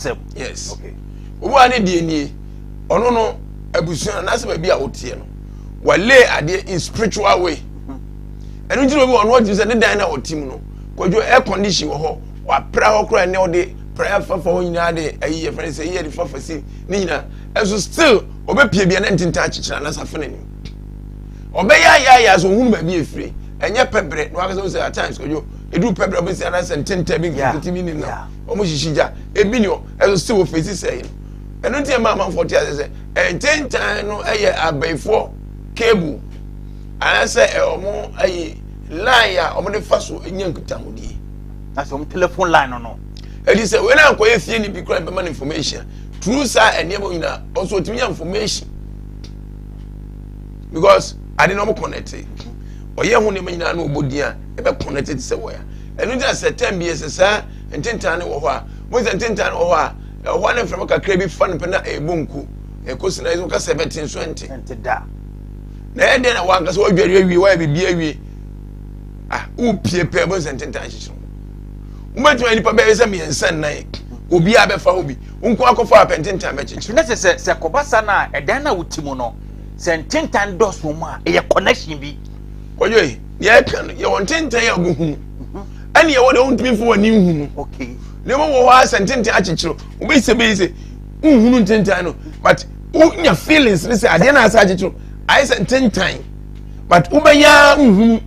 Asɛm. Yes. Okay. Obi wa ne deɛ nie, ɔno no abusua anaasɛ baabi a woteɛ no, wale adeɛ in spiritual way. Ɛno nti na obi wɔ ɔno ɔtumi sɛ ne dan na ɔte mu no, Kwadwo, air condition wɔ hɔ, wapra hɔ koraa, ɛnɛ ɔde praeɛ fafa hɔ nyinaa de ayi yɛ fɛn sɛ yɛ de fafa si ne nyinaa, ɛso still ɔbɛpie bia ne ntentan akyekyere anaasɛ afa n'anim. Ɔbɛyɛ ayɛ ayɛ so ohunu baabi efiri, ɛnyɛ pɛbrɛ na wakasa sɛ at times, Kwadwo, edu pɛbrɛ ɔbɛsi anaasɛ ntentan bi nketenkete bi ne nam wɔn hyehyɛ gya ebi ni hɔ, ɛso still wɔ fesi sɛ yi no. Ɛno nti ɛma amanfoɔ te ase sɛ ntentan no ɛyɛ abɛɛfoɔ cable anaasɛ wɔn ayi line a wɔn de fa so nya nkitahodie. Na sɛ wɔn telephone line no. Ɛdi sɛ wɔn ankɔyɛ fie ni bi kura bɛma no information through saa nneɛma nyinaa, ɔnso otumi nya information because ade na wɔn connect, ɔyɛ ho nneɛma nyinaa na ɔbɔ din a ɛbɛ connect te sɛ wɔya. Ɛno nti sɛ time bi ɛsɛ saa ntentan no wɔ hɔ a, mo sɛ ntentan no wɔ hɔ a, ɛwɔ hɔ ne mframa kakra bi fa no pɛ na ɛbɔ nku ɛkɔ si na ɛsɛ kasa ɛbɛte nso ɛnte. Ɛnte da. Na ɛyɛ dɛn na wankasa wadware awie, wayɛ biribi awie ah, wopie pɛ bɔ sɛ ntentan hyehyɛ wo, wobɛtumi ayɛ nipa bɛyɛ sɛ mmiɛnsa nnan, obiara bɛfa hɔ bi, nko akɔfa apɛ ntentan bɛkyekyere. Na sɛ kɔba sa no a, ɛdan no a wote mu no, sɛ ntentan dɔso mu a, ɛyɛ connection bi. Kɔdwo yi deɛ ɛka no, yɛwɔ ntentan a wobɛhunu, ɛne yɛwɔ deɛ wontumi mfa w'ani nhunu. Na mmom wɔ hɔ a sɛ ntentan akyekyere, wobɛsɛ bɛyi sɛ nhunu ntentan no, but wonya feelings ne sɛ adeɛ no asɛ akyekyere ayɛ sɛ ntentan, but wobɛyɛ nhunu.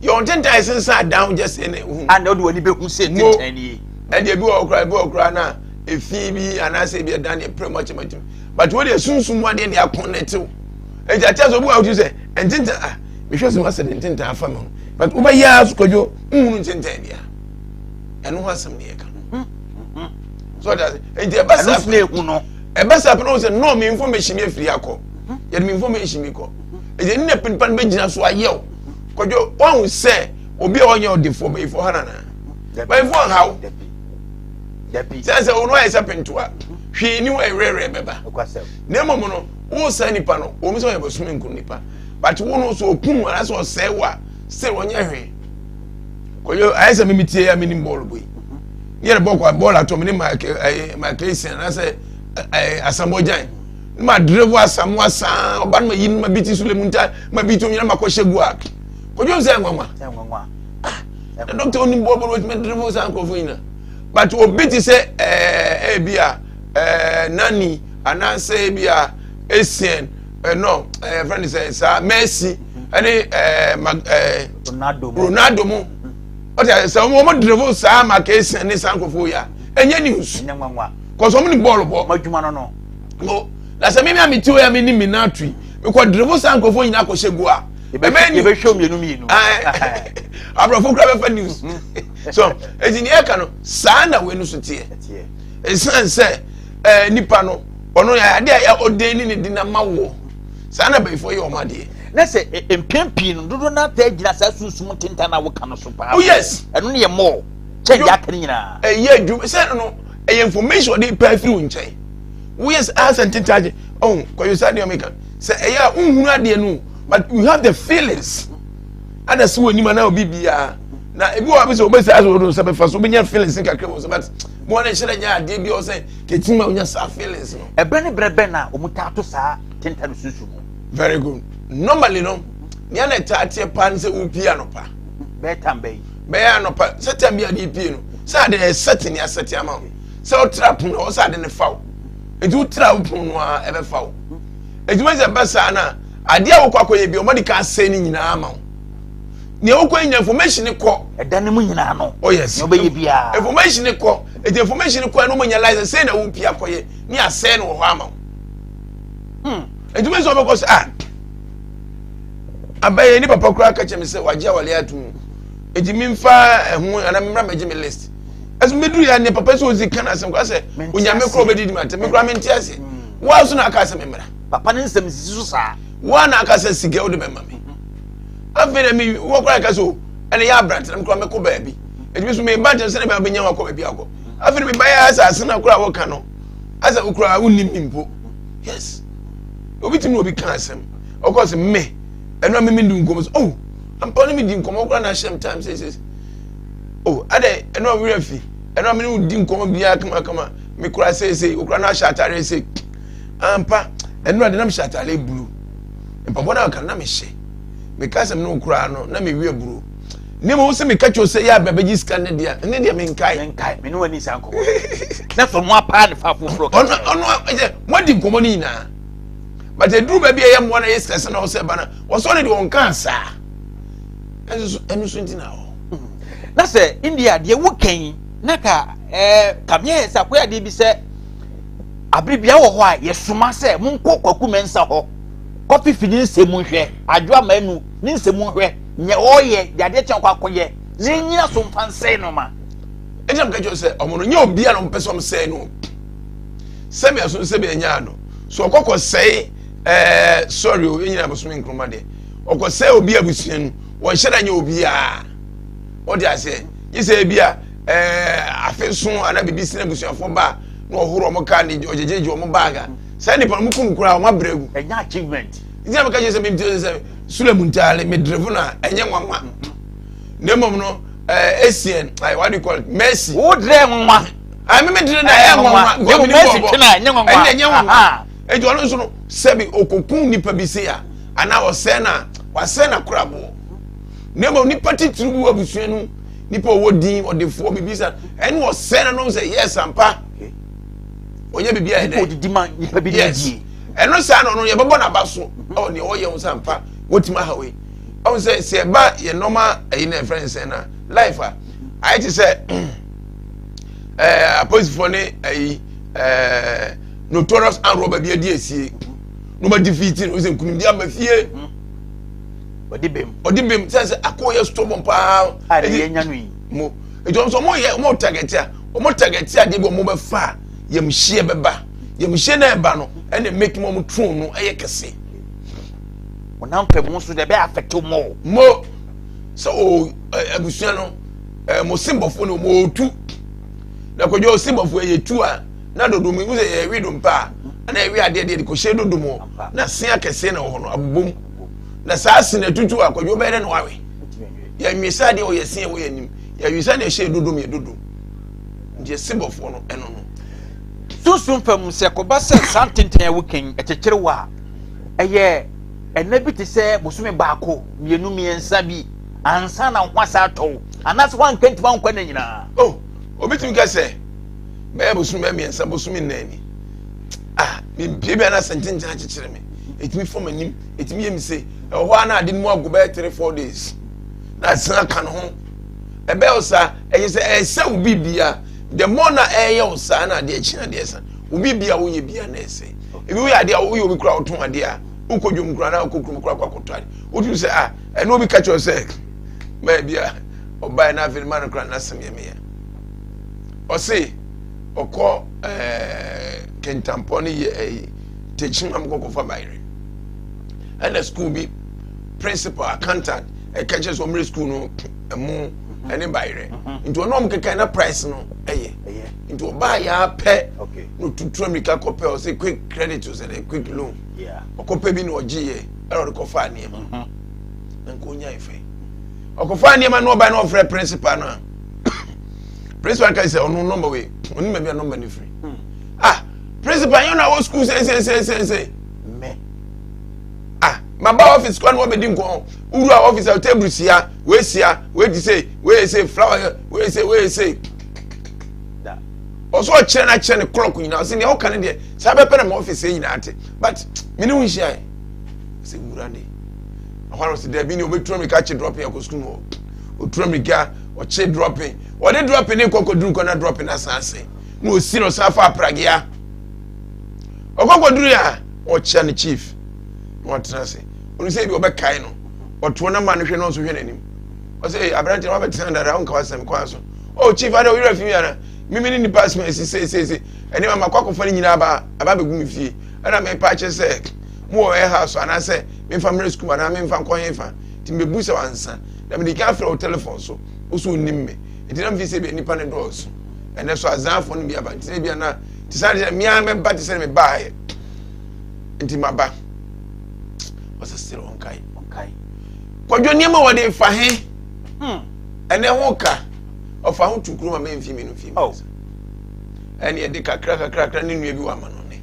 Yɛwɔ ntentan ɛsensan adan ho gyɛ sɛ ne hunu. A na wode w'ani bɛhu sɛ ntentan nie. Ɛdeɛ ebi wɔ hɔ koraa, ebi wɔ hɔ koraa na efi bi anaasɛ ebi ɛdan deɛ pere mu akyɛm akyɛm, but wɔde esunsum mu adeɛ de akɔnɛtew eti akyɛ sɛ obi wɔ ahosuo sɛ ntentan ah, mehwɛ sɛ wasɛ de ntentan afa mi ho, but wobɛyɛ aso, Kwadwo, nhunu ntentan bia. Ɛno ho asɛm ne yɛka no so ɔda ase. Eti ɛbɛ ɛno sa so na ehu no. Ɛbɛ sa pɛn sɛ no mi information bi efiri akɔ, yɛde mi information bi kɔ, eti ɛni na nipa no bɛ gyina so ayɛ o. Kwadwo, wɔn sɛ obi a ɔnyɛ ɔdefoɔ bɛyifoɔ ha nana bɛyifoɔ nhaw. Dabi dabi. Sɛ ɔno ayɛ sɛ pentoa hwee ni hɔ, ɛwerɛwerɛ bɛba. Nokwasɛm. Na mmom no, wo saa nipa no wɔn sɛ ɔyɛ bɔsome nkum nipa, but wo no so okum anaasɛ ɔsɛe wo a, sɛ wɔnyɛ hwee. Kɔyɛ ayɛ sɛ mimi tie ya mi ni bɔɔlo bɔ yi ne yɛrɛ bɔɔl kɔ bɔɔlo atɔ mi ne Michael Essien anaasɛ Asamoah ne ma dribble Asamoah saa ɔba no ma yi no ma bi ti so lemu nta ma bi ti onyina ma kɔ hyɛ gu a, Kɔdwo sɛ nwanwa. Sɛ nwanwa. Na dɔkita onim bɔɔlo bɔɔlo wɔtumi dribble saa nkurɔfoɔ nyina, but obi ti sɛ ebi a nani anaasɛ ebi a Essien no fɛn sɛ saa Messi ɛne ɛɛ ma Ronaldo mu. Ronaldo mu, ɔte sɛ wɔn dribble saa Michael Essien ne saa nkurɔfoɔ yi a, ɛnyɛ news. Ɛnyɛ nwanwa. Kɔsɔ wɔn ni bɔɔlo bɔ. Ɔmo adwuma no. Mo na sɛ mímí a mi ti o ya mi ni mi na tu yi mi kɔ dribble saa nkurɔfoɔ nyinaa kɔ hyɛ gu a, ɛbɛyɛ news. Yɛbɛhwɛ mmienu mmienu. Aborɔfo kura bɛfa news so. Eti nea ɛka no saa na wei no so teɛ. Ɛteɛ. Esan sɛ nipa no ɔno yɛ adeɛ a ɔden ne ne di na ma wɔ saa na bɛyifoɔ yɛ ɔmo adeɛ. Na sɛ mpɛn pii no, dodoɔ no ataa gyina saa sunsum ntentan na woka no so paa. Oh yes. Ɛno no yɛ mɔɔ kyɛn deɛ aka no nyinaa. Ɛyɛ adwuma sɛ no ɛyɛ information ɔde pɛ afiri wo nkyɛn. Woyɛ sɛ asɛ ntentan agye ɔho kɔyɛ saa deɛ ɔmeka sɛ ɛyɛ a nhunu adeɛ no, but you have the feelings ada si wɔ anim anaa obi biara na ebi wɔ hɔ sɛ obɛsi asɛ ɔdo nsa bɛfa so obɛnya feelings kakra wɔ so, but mo wɔn nhyɛn nyɛ adeɛ bi a ɔsɛ kɛtí ma onya saa feelings no. Ɛbrɛ ne brɛ bɛn na ɔmo taa to saa tentan no sunsum mu? Very good. Normally no, nea na ɛtaa teɛ paa ne sɛ wopie anɔpa. Bɛyɛ tam bɛyi? Bɛyɛ anɔpa sɛ tam bi ade pie no sɛ ade ɛsɛte ne asɛte ama wo sɛ wotra pono na wɔsɛ ade ne fa wo, nti wotra wo pono no a ɛbɛfa wo. Nti wɔn sɛ ɛbɛ saa na adeɛ a wokɔ akɔyɛ bi ɔmo de ka asɛe ne nyinaa ama wo, nea wokɔ nya information kɔ. Ɛda ne mu nyinaa no. Oh yes. Nea ɔbɛyɛ biara. Information kɔ, nti information kɔ ɛna ɔmo nya license sɛ na wopie akɔyɛ ne asɛe no wɔ hɔ ama wo. Nti wɔn sɛ ɔbɛkɔ sɛ ah, abɛyɛ ne papa koraa ka kyerɛ me sɛ wagye awale ato mu, nti memfa ɛho anaa memmra mɛgye me list. Ɛso meduru yɛ ne papa sɛ ɔsi ka no asɛm koraa sɛ Onyame koraa ɔbɛdidi ma ate me koraa mente ase. Woa so na aka sɛ memmra. Papa ne nsɛm sisi so saa. Woa na aka sɛ sika wode bɛma me. Afei na me wɔ koraa ka sɛ o ɛne yɛ abrante na me koraa mɛkɔ baabi, ɛti me so meba nkyɛn sɛ ne bɛnya wakɔ baabi akɔ. Afei na meba yɛ asɛ ase na koraa wɔka no asɛ wo koraa wonnim me mpo. Yes, obi tumi na obi ka asɛm ɔkɔ sɛ me ɛno a meme di nkɔmmɔ sɛ oh ampa ne me di nkɔmmɔ koraa na ahyɛ m time sɛ oh adɛ ɛno a werɛ fi. Ɛno a me ne wo di nkɔmmɔ biara kamakama, me kura seesei, okura no ahyɛ atare sei. Ampa, ɛno ade na mehyɛ atare blue. Mpaboa no a ɔka no na mehyɛ. Meka sɛ me ne wo koraa no, na mewe aburo. Ne mmom sɛ meka kyerɛ sɛ yɛ abɛ bɛgye sika ne deɛ, ne deɛ menkae. Menkae, me ne wani saa nkɔmmɔ. Na sɛ ɔno apaa ne fa foforɔ. Ɔno, ɔno, ɛsɛ, moadi nkɔmmɔ no nyinaa. But ɛduru baabi a ɛyɛ mmoa na ɛyɛ sika sɛ na ɔsɛ ba no, wɔsɔ ne deɛ ɔnkaa saa. Ɛno so, ɛno so nti na hɔ. Na sɛ India deɛ wokan na ka ɛɛ kamea yɛ sɛ akɔyɛ adeɛ bi sɛ abere bia wɔ hɔ a yɛsoma sɛ monkɔ Kwaku Mensah hɔ kɔfifi ne nsɛm nhwɛ adwo ama anu ne nsɛm nhwɛ nyɛ ɔyɛ de adeɛ kyɛn kɔ akɔyɛ ne nyina so mfa nsɛe no ma. Ɛnna meka kyerɛ sɛ ɔmo no nyɛ obi a na ɔmo pɛ sɛ ɔmo sɛe no sɛbi ɛso sɛbi ɛnya ano so ɔkɔkɔ sɛe ɛɛ sɔre o enyina abosom nkruma deɛ ɔkɔ sɛe obi abusua no wɔnhyɛ da nyɛ obiara ɔde aseɛ gye sɛ ebi a ɛɛ afe so anaa biribi si na abusuafoɔ ba na ɔhoro wɔn kaa ne ɔgyegyegye wɔn baag a saa nipa no mu kum koraa wɔn abrɛ gu. Ɛnyɛ achievement. Nti na meka kyerɛ sɛ mi ti sɛ sule mu ntaale mi drefo na ɛnyɛ nwanwa na mmom no ɛɛ esien ayi what do you call it mercy. Wo drɛ nwanwa. Ayi mi mi drɛ na ɛyɛ nwanwa. Ne mu mercy twene a ɛnyɛ nwanwa. Ɛnyɛ nwanwa. Eti ɔno nso no sɛbi okokun nipa bi se a. Anaa ɔsɛe no a, wasɛe n'akoraboɔ. Na mmom nipa titiriw bi wɔ abusua no mu, nipa ɔwɔ din, ɔdefoɔ, biribi sa, ɛne ɔsɛe no nom sɛ yes ampa. Ɔnyɛ biribi a ɛdɛ. Odidi ma nipa bi yes. Ɛno saa na ɔno yɛbɛbɔ n'aba so ɛwɔ nea ɔyɛ ho sɛ ampa wɔtumi aha wei. Ɔhu sɛ sɛ ɛba yɛ nɔɔma ɛyi na ɛfrɛ nsɛn na life a ayɛ te sɛ ɛɛ apolisifoɔ ne ɛyi ɛɛ notorious armed robber bi adi asie. Na ɔma defeat no sɛ nkunimdi aba fie. Ɔde bem. Ɔde bem sɛ sɛ akɔ yɛ stubborn paa. A na yɛ nya no yi. Mo nti wɔn nso wɔn yɛ wɔn target a wɔn target a deɛ bi wɔn bɛ fa yɛmhyie bɛba yɛmhyie na ɛba no ɛna make mu wɔn tron no ɛyɛ kɛse. Wɔnam fam nso deɛ ɛbɛ affect mo. Mo sɛ o abusua no ɛɛ mo simbɔfo no mo otu na kɔjɔ simbɔfo yɛ tu a. Na dodom yi sɛ yɛwe dompe a na yɛwe adeɛ deɛ de kɔhyɛ dodom hɔ na se akɛseɛ na wɔ hɔ no abobom na saa se na tutu a kwadwo bɛyɛ dɛ na wawe yɛnwe sɛ adeɛ wɔ yɛ se ɛwɔ yɛ anim yɛwe sɛ na ɛhyɛ dodom yɛ dodom nti ɛse bɔfoɔ no ɛno no. Sunsum fam sɛ kɔba sɛ saa ntenten a wokan ɛkyekyere wo a ɛyɛ ɛnna bi te sɛ bosome baako mmienu mmiɛnsa bi ansa na ho asa atɔ wo anaasɛ woanka ntumi ankɔ nna nyinaa. Oh, obi tumi ka sɛ bɛyɛ bosome bɛyɛ mmiɛnsa bosome nnan ni ah mepie bi anasɛ nkyɛnkyɛn akyekyere me ɛtumi fam anim ɛtumi yɛ me se ɛwɔ hɔ a na ade no mu ago bɛyɛ 3 4 days na asan aka ne ho ɛbɛyɛ wo saa ɛyɛ sɛ ɛsɛ wo bibia the more na ɛyɛ wo saa na adeɛ kyi adeɛ sa wo bibia woyɛ bia na ɛsɛ ebi woyɛ adeɛ a woyɛ obi kura wotɔn adeɛ a wokɔ dwom kura na wokɔ kurom kura kɔ akɔtɔ adeɛ wotumi sɛ ah ɛna obi ka kyerɛ sɛ mɛɛ bi a ɔbaa na afei ma no kura n'asɛm yɛ meyɛ ɔse ɔkɔ ɛɛ kentampɔ ne yɛ ɛyi tekyima mu kɔkɔfa bayerɛ ɛna school bi principal accountant ɛka kyerɛ sɛ ɔmmerɛ school no ɛmo ɛne bayerɛ nti ɔno ɔmo keka na price no ɛyɛ nti ɔbaa yɛ apɛ na otutu amirika kɔpɛ ɔsɛ quick credit ɔsɛ dɛ quick loan ɔkɔpɛ bi na ɔgye yɛ ɛna ɔde kɔfa nneɛma na nka onya efe ɔkɔfa nneɛma na ɔbaa na ɔfrɛ principal no a principal ka sɛ ɔno nɔmba wei ɔno baabi a nɔmba no firi ah principal yɛn na wɔ school sɛnsɛnsɛnsɛnsɛn ah maba office kwan na wɔbɛdi nkɔn wura office a table sia wei sia wei ti se wei se flower wei se wei se ɔsɔ ɔkyerɛ na kyerɛ ne clock nyinaa ɔsɛ nea ɔka ne deɛ saa bɛpɛ na ma office yɛ nyinaa te but mene wo nhyia yɛ sɛ wura ne ɛhɔ ara ɔsɛ dɛbi ne ɔbɛtura mirika kye dropping akɔ sukuu mu hɔ ɔtura mirika ɔkye dropping ɔde dropping ne kɔ kɔduru kɔ na dropping asan ase na ɔsi na ɔsan fa apragea ɔkɔ kɔduru yɛ a ɔkyea ne chief na ɔtena ase ɔno sɛ ebi ɔbɛkae no ɔtoɔ na ma no hwɛ na ɔnso hwɛ n'anim ɔsɛ ee aberante na wabɛtena dada ɔnka wasɛm kwan so oh chief ada ɔyerɛ fi mi ana mimi ne nipa asɛm asi seeseese ɛne ma makɔ akɔfa ne nyinaa aba aba abɛgu me fie ɛna mepa akyɛ sɛ mo wɔ ɛha so anaasɛ memfa mmerɛ sukuu anaa memfa nkɔ hefa nti mebu sɛ wansa na mede kan frɛ wo telefon so wo so wonim me nti na mfi sɛ bia nipa ne dɔɔso ɛnɛ so azanfoɔ no bi aba nti na bia na te sɛ deɛ mea mɛba te sɛ mebaeɛ nti maba ɔsɛ sere ɔnkae ɔnkae kwadwo nneɛma wɔde fa he ɛnɛ ho ka. Ɔfa ho tu kurom a bɛyɛ mfie 2, mfie 3. Ɛne ɛde kakra kakra kakra ne nua bi wɔ ama no ne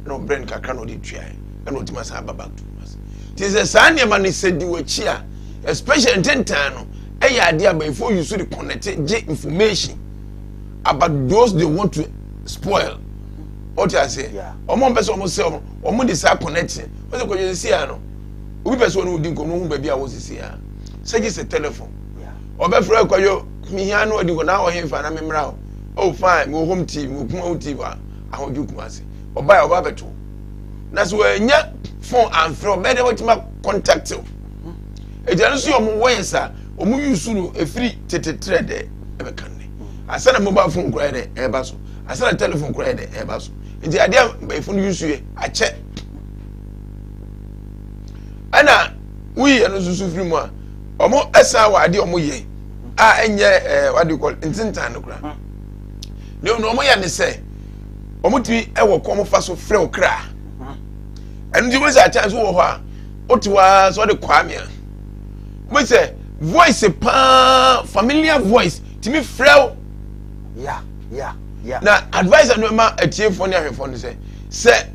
na ɔbrɛ no kakra na ɔde tuae ɛna ɔtumi asan aba back to Kumasi. Nti sɛ saa nneɛma no sɛ di w'akyi a, especially ntentan no, ɛyɛ adeɛ a abayifo use de connect gye information about those they want to spoil. Ɔte aseɛ, wɔn mpɛ sɛ wɔn sɛ wɔn wɔn de saa connection wɔn sɛ kɔjɔ sisi ano obi pɛ sɛ wɔn odi nkɔmɔ ohun baabi a wɔsisi a sɛ gye sɛ telephone ɔbɛfrɛ kɔjɔ mihia no ɔdi nkɔmɔ na ɔhe fa na memmra o. Oh fine, mewɔ home tv, mewɔ Kumawu tv a ahodwo Kumasi. Ɔbae ɔba abɛto. Na sɛ wɔanya phone amfrɛ ɔbɛyɛ dɛ wɔatumi akɔntakte wo. Agya no nso yɛ ɔmo wɔyɛ saa, ɔmo yusu no efiri tete trɛ dɛ ɛbɛka nnɛ. Ansa na mobile phone koraa yɛ dɛ ɛreba so, ansa na telephone koraa yɛ dɛ ɛreba so. Nti adeɛ a mpanyinfo no yusu yɛ akyɛ. Ɛna woyi ɛno nso so firi mu a, ɔmo ɛsan wɔ adeɛ ɔmo yɛ. A ɛnyɛ what do you call ntentan no koraa na ɔmo yɛ ne sɛ ɔmo tumi ɛwɔ kɔn mo fa so frɛ okra. Ɛno nti wɔn sɛ akyɛn so wɔ hɔ a wote hɔ ara sɛ ɔde kwaa mea wɔn sɛ voice paa, familiar voice tumi frɛ wo. Na advice no ma atiefoɔ ne ahwɛfoɔ no sɛ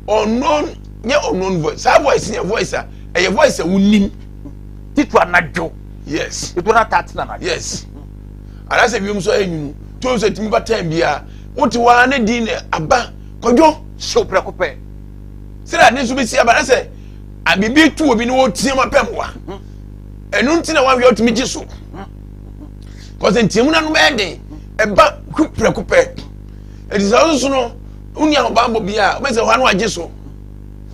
unknown nyɛ unknown voice, saa voice yɛ voice a ɛyɛ voice a wonim. Titiri anadwo. Yes. Edu na taa tena anadwo. Yes, anaasɛ wiem nso ayɛ nwunu tí o sɛ tumi ba time biara wote hɔ ara ne din na aba kwadwo. Hyew prɛko pɛ. Sɛdeɛ ade nso bɛsi aba na sɛ biribi tu obi na wɔteam apɛ mmoa, ɛno nti na wahwɛ wotumi gye so kɔsɛ nteamu no ano bɛyɛ den ɛba hwi prɛko pɛ. Ɛti sɛ ɔsoso no wonni ahobammɔ bi a wobɛsɛ hɔ ano agye so.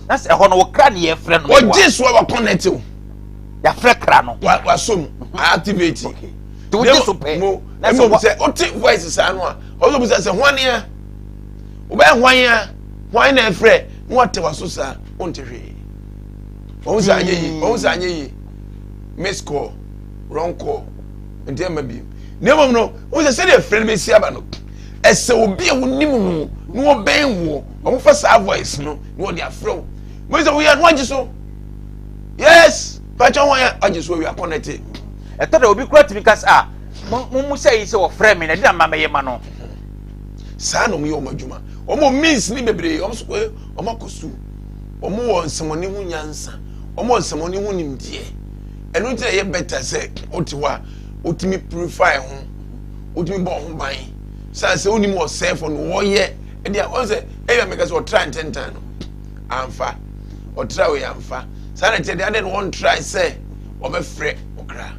Na sɛ ɛhɔ no wɔkra ne yɛfrɛ no. Wɔgye so a wɔkɔnɛte wo. Yɛafrɛ kra no. Wasom activate. Nti wogye so pɛ. Mo mmom sɛ wote voice saa no a ɔsɛ bisa sɛ hwan a wobɛyɛ, hwan a hwan na ɛfrɛ na wate waso saa wonte hwee. Wɔn sɛ anyɛ yie, wɔn sɛ anyɛ yie, miss call, wrong call, nti ɛma bi na mmom no wɔn sɛ sɛdeɛ frɛ no bɛsi aba no ɛsɛ obi a wonim no na wɔbɛn woɔ wɔn fa saa voice no na wɔde afrɛ wo wɔn sɛ woyɛ no wagye so. Yes, pàtó wọn yɛ agye so awia kɔnɛte. Ɛtɔ da obi kura tumi kasa a mo mo sɛ yi sɛ wɔfrɛ mi na ɛdi na mma mɛyɛ ma no. Saa na wɔn yɛ wɔn adwuma, wɔn wɔ means ni bebree, wɔn so wɔn akɔ sukuu, wɔn wɔ nsɛmɔni ho nyansa, wɔn wɔ nsɛmɔni ho nimdeɛ. Ɛno nti na ɛyɛ better sɛ wote hɔ a wotumi purify ho, wotumi bɔ ho ban san sɛ wonim ɔsɛɛfo no wɔyɛ ɛde a wɔn sɛ ɛyɛ mɛka sɛ ɔtra ntentan no amfa ɔtra wei amfa saa na ɛteɛ deɛ adɛn na wɔn tra sɛ wɔbɛfrɛ ɔkra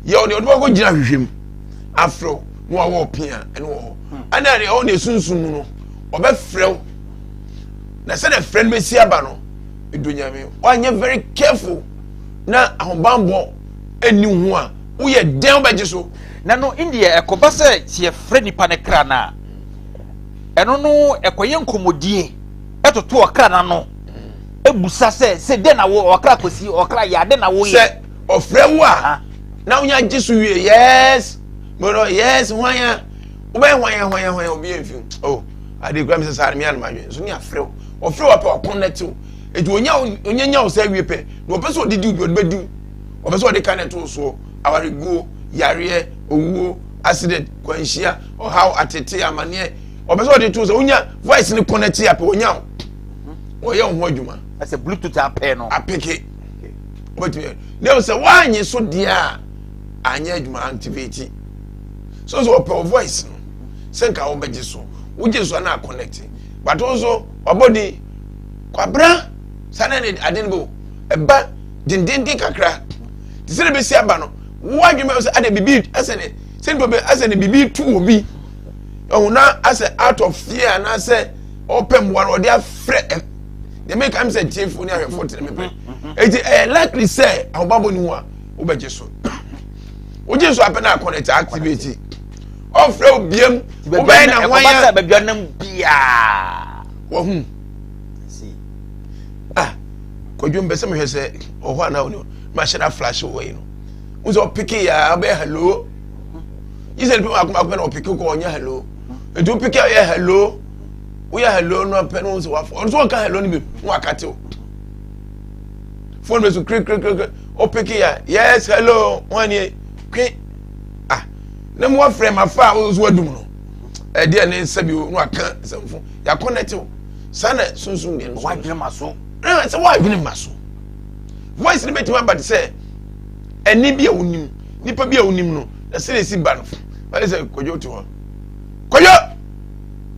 yɛ ɔde ɔde bɛkɔ gyina hwehwɛ mu afrɛ wo na wawɔ ɔpea ɛno wɔ hɔ ɛna deɛ ɔwɔ ne sunsun mu no ɔbɛfrɛ wo na sɛdeɛ frɛ no bɛsi aba no edu nyame wanyɛ very careful na ahobanbɔ ɛni ho a woyɛ dɛn wobɛgye so. Na no India ɛkɔba sɛ sɛ yɛfrɛ nipa ne kra no a ɛno no ɛkɔyɛ nkɔmmɔdie ɛtoto ɔkra no ano ebusa sɛ dɛn na wo ɔkra kɔsi ɔkra yɛ ade na woyɛ. Sɛ ɔfrɛ wo a na wonya gye so wie yes mɔdɔ yes hwan a wobɛyɛ hwan a hwan a hwan a obi yɛ mfi oh ade kura mi sɛ saa mi anum adwene nso ne afrɛ wo ɔfrɛ wo apɛ ɔkɔnɛte wo eti onya onya nya wo sɛ awie pɛ na ɔpɛ sɛ ɔde di wo bi ɔde bɛ di wo ɔpɛ sɛ ɔde ka na ɛto soɔ awareguo yareɛ owuo accident kwanhyia ɔhaw atete amaneɛ ɔpɛ sɛ ɔde to sɛ wonya voice ne connect apɛ onya wo ɔyɛ wo ho adwuma. Ɛsɛ bluetooth apɛ no. Apeke wobɛtumi na ɛwɔ sɛ woanye so deɛ a anyɛ adwuma activate so sɛ ɔpɛ wo voice no sɛ nka wobɛgye so wogye so a na aconnect but wo nso wabɔ din kwabra saa na ne ade no bɛ ɛba dendenden kakra te sɛ ne bɛsi aba no wo adwene bɛ sɛ ade bibi asɛ ne sɛ nipa bɛ asɛ ne bibi tu wɔ bi ɔho na asɛ out of fear anaasɛ ɔpɛ mmoa no ɔde afrɛ ɛ deɛ meka mi sɛ tiefo ne ahwɛfo tene mepɛ eti ɛyɛ likely sɛ ahobammɔ ni ho a wobɛgye so wogye so apɛ na akɔnɛte activate ɔfrɛ obiam wobɛyɛ na hwan a baabi anam biaa wahu ah kwadwo mpɛ sɛ mehwɛ sɛ ɔhɔ anaa ɔni hɔ mahyɛ no aflash wɔ yi no wo sɛ ɔpeke yɛ a wobɛyɛ hello yi sɛ nipa mako mako pɛ na ɔpeke kɔ ɔnyɛ hello nti wopeke a ɔyɛ hello woyɛ hello no apɛ no wo sɛ wafɔ ɔno nso ɔnka hello no bi na wakate wo phone bɛ so kirikirikiri ɔpeke yɛ yes hello wɔn ani kwe ah. Na mu afrɛ ma fa a wo nso wadum no. Ɛdeɛ ne nsa bi no aka nsɛmfo. Yɛakɔnɛte wo. Saa na sunsum deɛ no. Wadwene ma so. Ɛɛ sɛ wadwene ma so. Voice no bɛtumi aba te sɛ ɛne bi a wonim, nipa bi a wonim no, na sɛ esi ba no, ɛyɛ sɛ Kwadwo te hɔ. Kwadwo!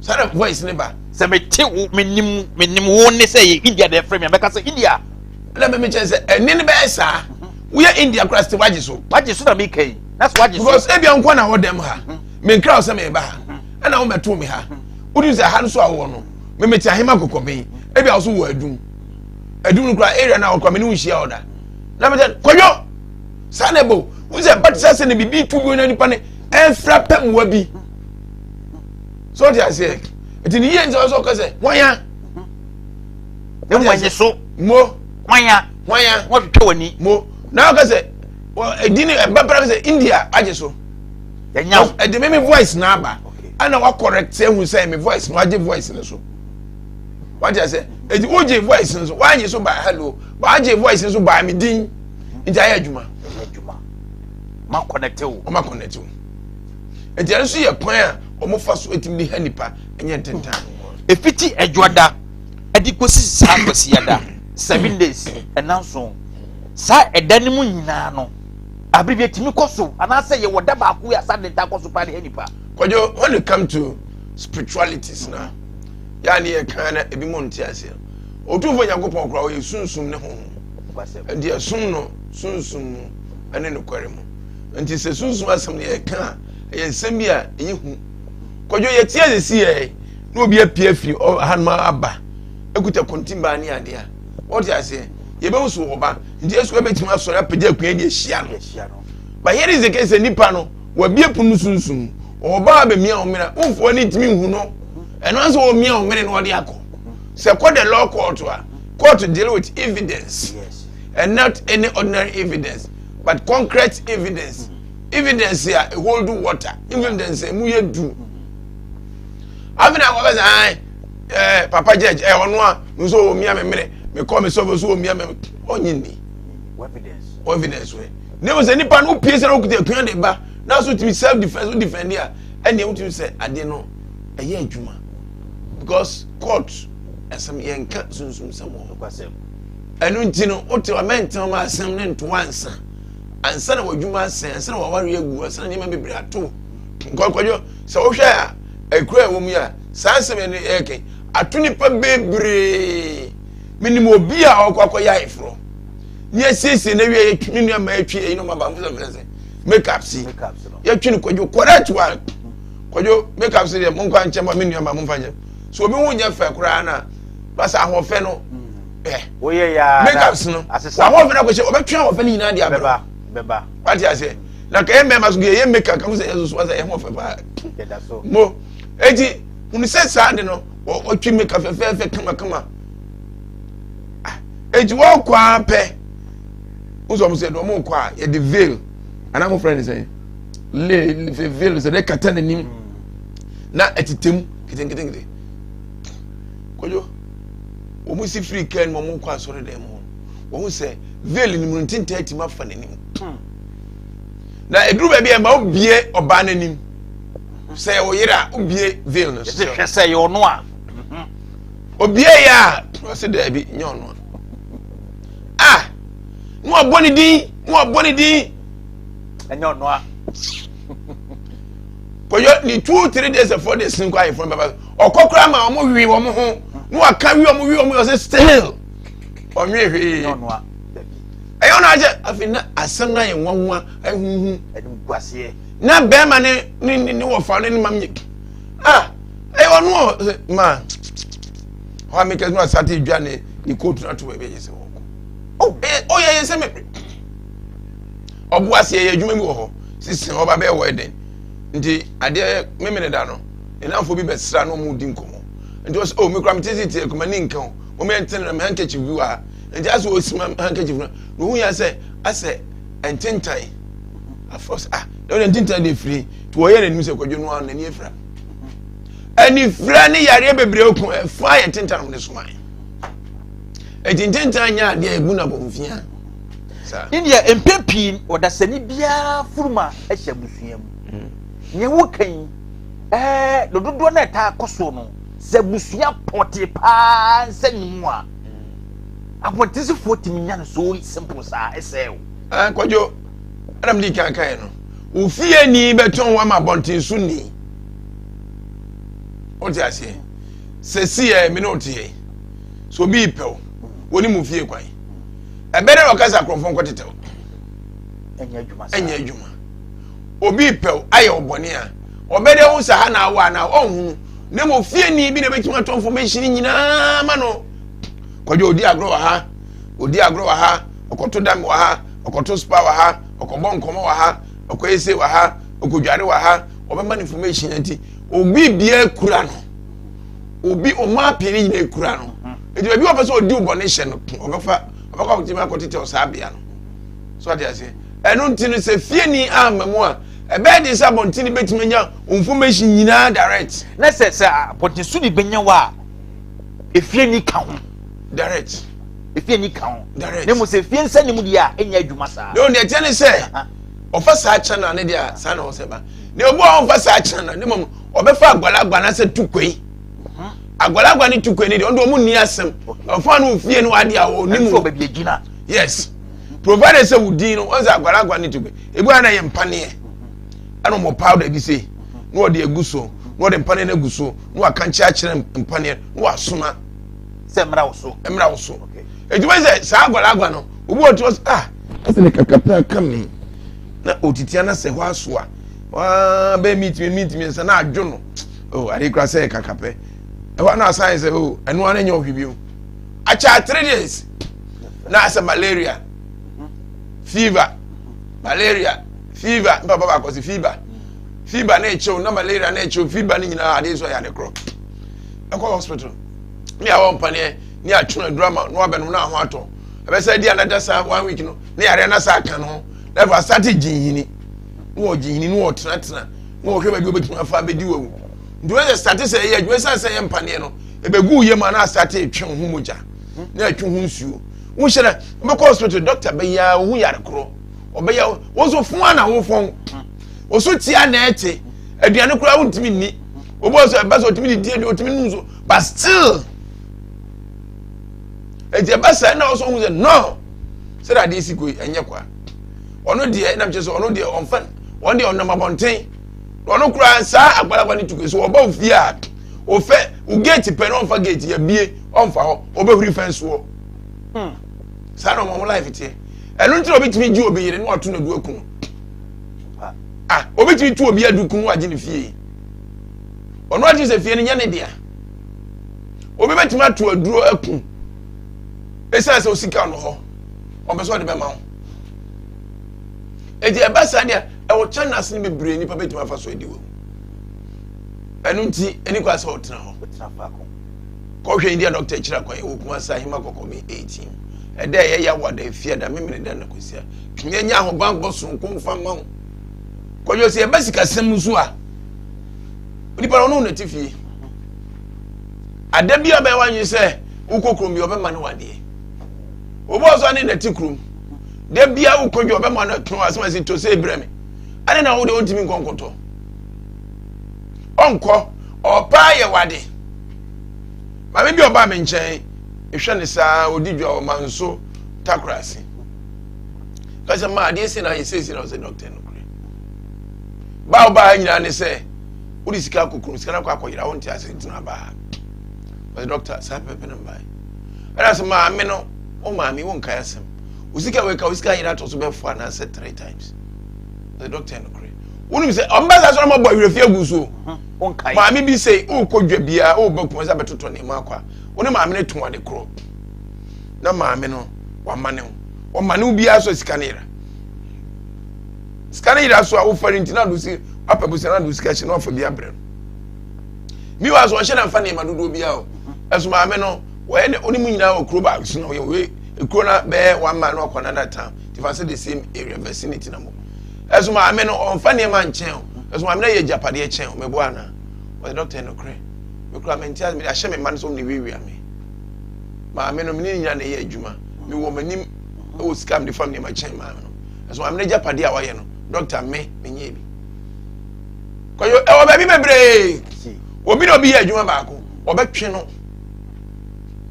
Saa na voice ne ba. Sɛ mete wo menim menim wo ne sɛ yɛ India na ɛfrɛ me a mɛka sɛ India. Ɛna mɛmɛ kyɛn sɛ ɛne no bɛyɛ saa. Woyɛ India koraa sɛ wagye so. Wagye so na meka yi. Na sɛ wagye so. Because ebia nko na wɔ dɛm ha. Menkra wo sɛ meba ha. Ɛna wo mɛto me ha. Wodum sɛ ha no so a wowɔ no. Memete ahema kɔkɔbɛn. Ebia wo so wɔ adum. Adum no koraa area na wɔ koraa me ne wo nhyia ɔda. Na mɛtɛ kɔdwo. Saa na ɛbɔ. Wo sɛ ba te sɛ sɛ ne biribi tu bi na nipa ne ɛmfra pɛmua bi. So ɔte aseɛ. Nti ne yie nsɛ ɔsɛ ɔka sɛ hwan ya. Ne wɔn so. Mo. Hwan ya. Hwan ya. Wɔtwitwa w'ani. Mo. Na ɔka sɛ ɛdi ne ɛba pɛrɛ sɛ India agye so. Ɛnya. Ɛde me me voice na aba. Ɛna wa correct ehu sɛ me voice no wagye voice no so. Wagye sɛ eti wogye voice no so wagye so by hello wagye voice no so by me din nti ayɛ adwuma. Ayɛ adwuma. Ma connect wo. Ɔma connect wo. Nti ɛno nso yɛ kwan a wɔfa so etimi de ha nipa ɛnyɛ ntentan. Efiti ɛdwoada ɛde kɔsi saa kwasiada 7 days ɛnanson saa ɛda no mu nyinaa no abiri bi etimi kɔ so anaasɛ yɛwɔ da baako yi asa de nta kɔ so paa de ha nipa. Kwadwo, when it come to spiritualities na yaa ne yɛ kan na ebi mo nte aseɛ. Otumfoɔ Nyankopɔn koraa ɔyɛ sunsum ne honhom. Nti ɛsom no sunsum mu ɛne nokware mu. Nti sɛ sunsum asɛm no yɛka a ɛyɛ nsɛm bi a ɛyɛ hu. Kwadwo yɛte ase si yɛ na obi apue afiri hanom aba ekuta kɔntimbaa ne adeɛ a wɔte aseɛ yɛbɛhu so wɔ ba nti yesu bɛtumi asɔre apagya akonnwa de ahyia no. But here is the case sɛ nipa no wabie pono no sunsum ɔwɔ ba abɛmia wɔn mene womfoɔ ne ntumi nhu no ɛno nso wɔmia wɔn mene na ɔde akɔ sɛ kɔ the law court a court deal with evidence yes. And not any ordinary evidence but concrete evidence, evidence a hold water, evidence a emu yɛ du. Afei na akɔbɛ sɛ ayi ɛɛ papa judge ɛ ɔno a nso wɔmia me mene mekɔ me sɔfo so wɔmia me ɔnyi ni evidence wɛ ne mo sɛ nipa no pie sɛ ɔkuta akua de ba na so tumi self defence o defend a ɛnna wotumi sɛ adeɛ no ɛyɛ adwuma because court ɛsɛm yɛn nka sunsun sɛm wɔ hɔ ɛno nti no wote wa mɛntɛn ma asɛm ne ntoa ansa ansa na w'adwuma asɛn ansa na w'aware agu ansa na nneɛma bebree ato nkɔkɔdwo sɛ wohwɛ a ekura ɛwɔ mu yi a saa asɛm yɛn ɛyɛ ato nipa bebree menim obi a ɔkɔ akɔyɛ ayeforɔ ne asiesie na wie yɛtwi ne nneɛma yɛtwi eyi no ma ba nfisɛ nfisɛ sɛ make up si yɛtwi no kwadwo correct one kwadwo make up si deɛ mo nkwa nkyɛn ma me nneɛma mo nfa nkyɛn so obi ho nyɛ fɛ koraa na basa ahoɔfɛ no ɛ woyɛ yaa make up no ahoɔfɛ no akɔhyɛ ɔbɛtwe ahoɔfɛ no nyinaa de abrɛ bɛba wate aseɛ na kɛyɛ mmarima so yɛ make up kan sɛ yɛ soso asa yɛ ho ɔfɛ paa mo eti hunu sɛ saa de no ɔtwi make up fɛfɛɛfɛ kamakama eti wɔkɔ ara pɛ wosɔ mo sɛ ɛdɔm wɔn kɔ a yɛde veil anaa mo fɛ ne sɛn le veil sɛ de kata n'anim na ɛtete mu ketenkete kwadwo wɔn si firi kaa no mu wɔn kɔ asɔre dan mu wɔn sɛ veil no mu ntintan atumi afa n'anim na eduru baabi a ɛma obie ɔbaa n'anim sɛ ɔyere a obie veil no so hwɛ sɛ yɛ ɔno a obie yɛ a ɔsɛ daabi nyɛ ɔno a ah na wabɔ ne din na wabɔ ne din ɛnyɛ ɔno a kɔyɔ ne 2, 3 days or 4 days nkɔ ayefo no bɛba ɔkɔ koraa ma wɔn wi wɔn ho na waka wi wɔn wi wɔn ɔsɛ still ɔnwe hwee ɛyɛ ɔno akyɛ. Afei na asɛm no ayɛ nwanwa ahuhu na bɛrima ne ne ne wɔfa ne ne mam nyɛ ah ɛyɛ ɔno ɔ ma hɔ a meka no asate dwa ne ne kootu no ato baabi ɛyɛ sɛ wɔkɔ oh ɛyɛ ɔyɛ yɛ sɛ me ɔbo ase ɛyɛ adwuma bi wɔ hɔ sisi ɔba bɛyɛ wɔ ɛdɛn nti adeɛ memene da no nnamfo bi bɛsra na ɔmo di nkɔmɔ nti ɔsɛ oh mekura me tete tie kɔma ni nka o wɔn yɛ ntene na me handkerchief bi wɔ ha nti asɛ ɔsi ma handkerchief no na ohun yɛ sɛ asɛ ntentan afɔ sɛ ah na ɔde ntentan de firi nti wɔyɛ n'anim sɛ kwadwo no ano n'ani afira anifira ne yareɛ bebree ko ɛfa yɛ ntentan no de soma eti ntentan nyɛ adeɛ egu na bɔnfia saa. Ne deɛ mpɛn pii ɔdasani biara furuma hyɛ abusua mu. Nea woka yi, ɛɛ dodoɔ no a ɛtaa kɔ so no, sɛ abusua pɔte paa nsa nni mu a, abɔntensefoɔ tumi nya no so simple saa ɛsɛe o. Ah, Kwadwo, ɛna mede kan kaeɛ no, wo fie ni bɛtɔn wo ama abɔnten so ni. Wote aseɛ? Sɛ si yɛ me ne wote yɛ, sɛ obi pɛ wo, wɔne mu fie kwan. Ɛbɛ dɛ wɔka sɛ akorɔmfoɔ nkɔtetɛ wo. Ɛnyɛ adwuma. Obi pɛ wo ayɛ wo bɔne a, ɔbɛ dɛ wo sɛ ha na awɔ anaa ɔnhunu. Na mmom fie ni bi na ɛbɛtumi atɔ information nyinaa ma no. Kwadwo, odi agorɔ wɔ ha, odi agorɔ wɔ ha, ɔkɔto dam wɔ ha, ɔkɔto spa wɔ ha, ɔkɔbɔ nkɔmɔ wɔ ha, ɔkɔ ese wɔ ha, ɔkɔdware wɔ ha, ɔbɛma no information nti obi biara kura no, obi ɔmo apii ne nyinaa kura no. Nti baabi a ɔpɛ sɛ ɔdi bɔne hyɛ no, ɔbɛfa ɔbɛkɔ akɔtumi akɔtete ɔsaa bea no. So ate aseɛ? Ɛno nti no sɛ fieni amma mu a, ɛbɛyɛ den sɛ abɔntene bɛtumi anya information nyinaa direct. Na sɛ sɛ abɔnten so ni bɛnya wɔ a, efie ni ka ho. Direct. Efie ni ka ho. Direct. Na mmom sɛ efie nsa ni mu deɛ a, ɛnyɛ adwuma saa. Na deɛ ɛteɛ ne sɛ, ɔfa saa channel ne deɛ a, saa na ɔsɛ ba. Na obi a ɔmfa saa channel ne mmom ɔbɛfa agbalagba anaasɛ tukoi. Agbalagba ne tukoi ne deɛ, ɔno deɛ ɔmo nni asɛm. Ɔfa no ofie no adeɛ a ɔnim. Ɛnso baabi agyina. Yes. Provided sɛ wo din no, ɔn sɛ agbalagba ne tukoi. Ebi a na yɛ mpaneɛ. Ɛna ɔmo powder bi sei. Na ɔde agu so. Na ɔde mpaneɛ no agu so. Na waka nkyɛn akyerɛ mpaneɛ. Na wasoma. Sɛ mmra wo so. Mmra wo so. Eti wɔn sɛ saa agbalagba no, obi wɔ to ah, ɛsɛ ne kakapɛ aka mi. Na otiti ana sɛ hɔ aso a, waa bɛyɛ minti minti mmiɛnsa na adwo no. Oh, ade kura sɛ kakapɛ. Ɛhɔ ana asan sɛ oh, ɛno ara nyɛ ɔhwɛ bio. Akyɛ 3 days. Na asɛ malaria, fever, malaria, fever. Mpa baako sɛ fever. Fever na ɛkyɛw na malaria na ɛkyɛw fever ne nyinaa ade nso yɛ ade korɔ. Ɛkɔ hospital. Ne awɔ mpaneɛ ne atwene aduru ama na wabɛnom na aho atɔ. Ɛbɛsɛ di anada saa one week no ne yareɛ na saa ka no ho. Na ɛfɔ asate gyinhini. Na wɔ gyinhini na wɔ tenatena na wɔhwɛ baabi wɔbɛtumi afa abɛdi wawu. Nti wɔn sɛ sate sɛ ɛyɛ adwuma ɛsiane sɛ ɛyɛ mpaneɛ no ɛbɛgu yam a na asate etwe ho mogya na ɛtwe ho nsuo. Wohyɛ dɛ wobɛkɔ hospital doctor bɛyɛ a wohu yare korɔ ɔbɛyɛ wɔn nso fon a na wofɔn wɔso tia na ɛte aduane koraa wontumi nni obi wɔ so ɛba sɛ ɔtumi didi aduane ɔtumi num so but still eti ɛba sɛ ɛna ɔsɔ ohun sɛ no sɛ de adeɛ si ko yi ɛnyɛ kwa ɔno deɛ ɛnam kyerɛ sɛ ɔno deɛ ɔnfa ɔno deɛ ɔnam abɔnten ɔno koraa saa agbalagba ne tuku so ɔba ofie a ofɛ o gate pɛ na ɔnfa gate yɛ bie ɔnfa hɔ ɔbɛhuri fɛn soɔ saa na ɔmo life teɛ ɛno nti na obi tumi gye obi yere na wato na du akunu ah obi tumi tu obi adu kunu wagye ne fie ɔno agye sɛ fie no nyɛ ne dea obi bɛtumi ato aduro aku ɛsiane sɛ osika no hɔ ɔmpɛ sɛ ɔde bɛma wo eti ɛba saa deɛ ɛwɔ channels no bebree nipa bɛtumi afa so adi wɔ ɛno nti ɛni kɔ asɛ ɔtena hɔ kɔhwɛ India doctor akyiri akwan ɛwɔ Kumasi Ahema Kɔkɔmi 18 ɛdɛ ɛyɛ yawa da efie da memene da na kɔsia yɛnyɛ ahobammɔ soronko mfa ma wo kɔdwo sɛ yɛba sikasɛm nso a nipa no ɔno na ti fie ada bi a bɛyɛ wanyi sɛ wokɔ kurom bi ɔbɛma no wadeɛ obi ɔsɔ ne na ti kurom da bia wokɔ dwa ɔbɛma no tɔn asɛm asi to sɛ ebrɛ me ade na wo de wontumi nkɔ nkɔtɔ ɔnkɔ ɔpaa yɛ wade maame bi ɔbaa me nkyɛn ehwɛ ne saa odi dwa ɔma nso takorase kasa maa adeɛ si na ayɛ sɛsi na ɔsɛ dɔkta no korɛ baa ɔbaa nyinaa ne sɛ wode sika akɔ kurom sika no akɔ akɔyera wonte ase ntina baa ɔsɛ dɔkta saa pɛpɛ no mbae ɛna sɛ maame no wo maame wo nkae asɛm wo sika wei ka wo sika yera atɔ so bɛfo anaasɛ three times ɔsɛ dɔkta no korɛ wonim sɛ ɔmba saa sɛ ɔmabɔ awerɛfi agu so maame bi sɛ wokɔ dwa biara woba kuma sɛ bɛtotɔ nneɛma akɔ a wo ne maame no to ade korɔ na maame no wama ne ho ɔma ne wo biara so sika no yera sika no yera so a wofari nti na do si apɛ bosia na do sika hyɛ na wafa bi abrɛ no mi wa so ɔhyɛ na nfa nneɛma dodoɔ biara o ɛso maame no wɔyɛ ne ɔne mu nyinaa wɔ kuro baako so na ɔyɛ wei ekuro na bɛyɛ one mile na wakɔ another town ti fa sɛ the same area vicinity na mo ɛso maame no ɔnfa nneɛma nkyɛn o ɛso maame no yɛ agyapadeɛ kyɛn o mɛbo ana wɔyɛ dɔkta no korɛ mekura mɛ nti ase ahyɛ me mma no so ɔmo na ewiawia me maame no me ne nyinaa na ɛyɛ adwuma mewɔ m'anim ɛwɔ sika mi de fam nneɛma kyɛn maame no ɛso maame no agyapadeɛ a wayɛ no dɔkta me menyɛ bi. Kɔyɔ ɛwɔ baabi bebree. Obi na obi yɛ adwuma baako, ɔbɛtwe no.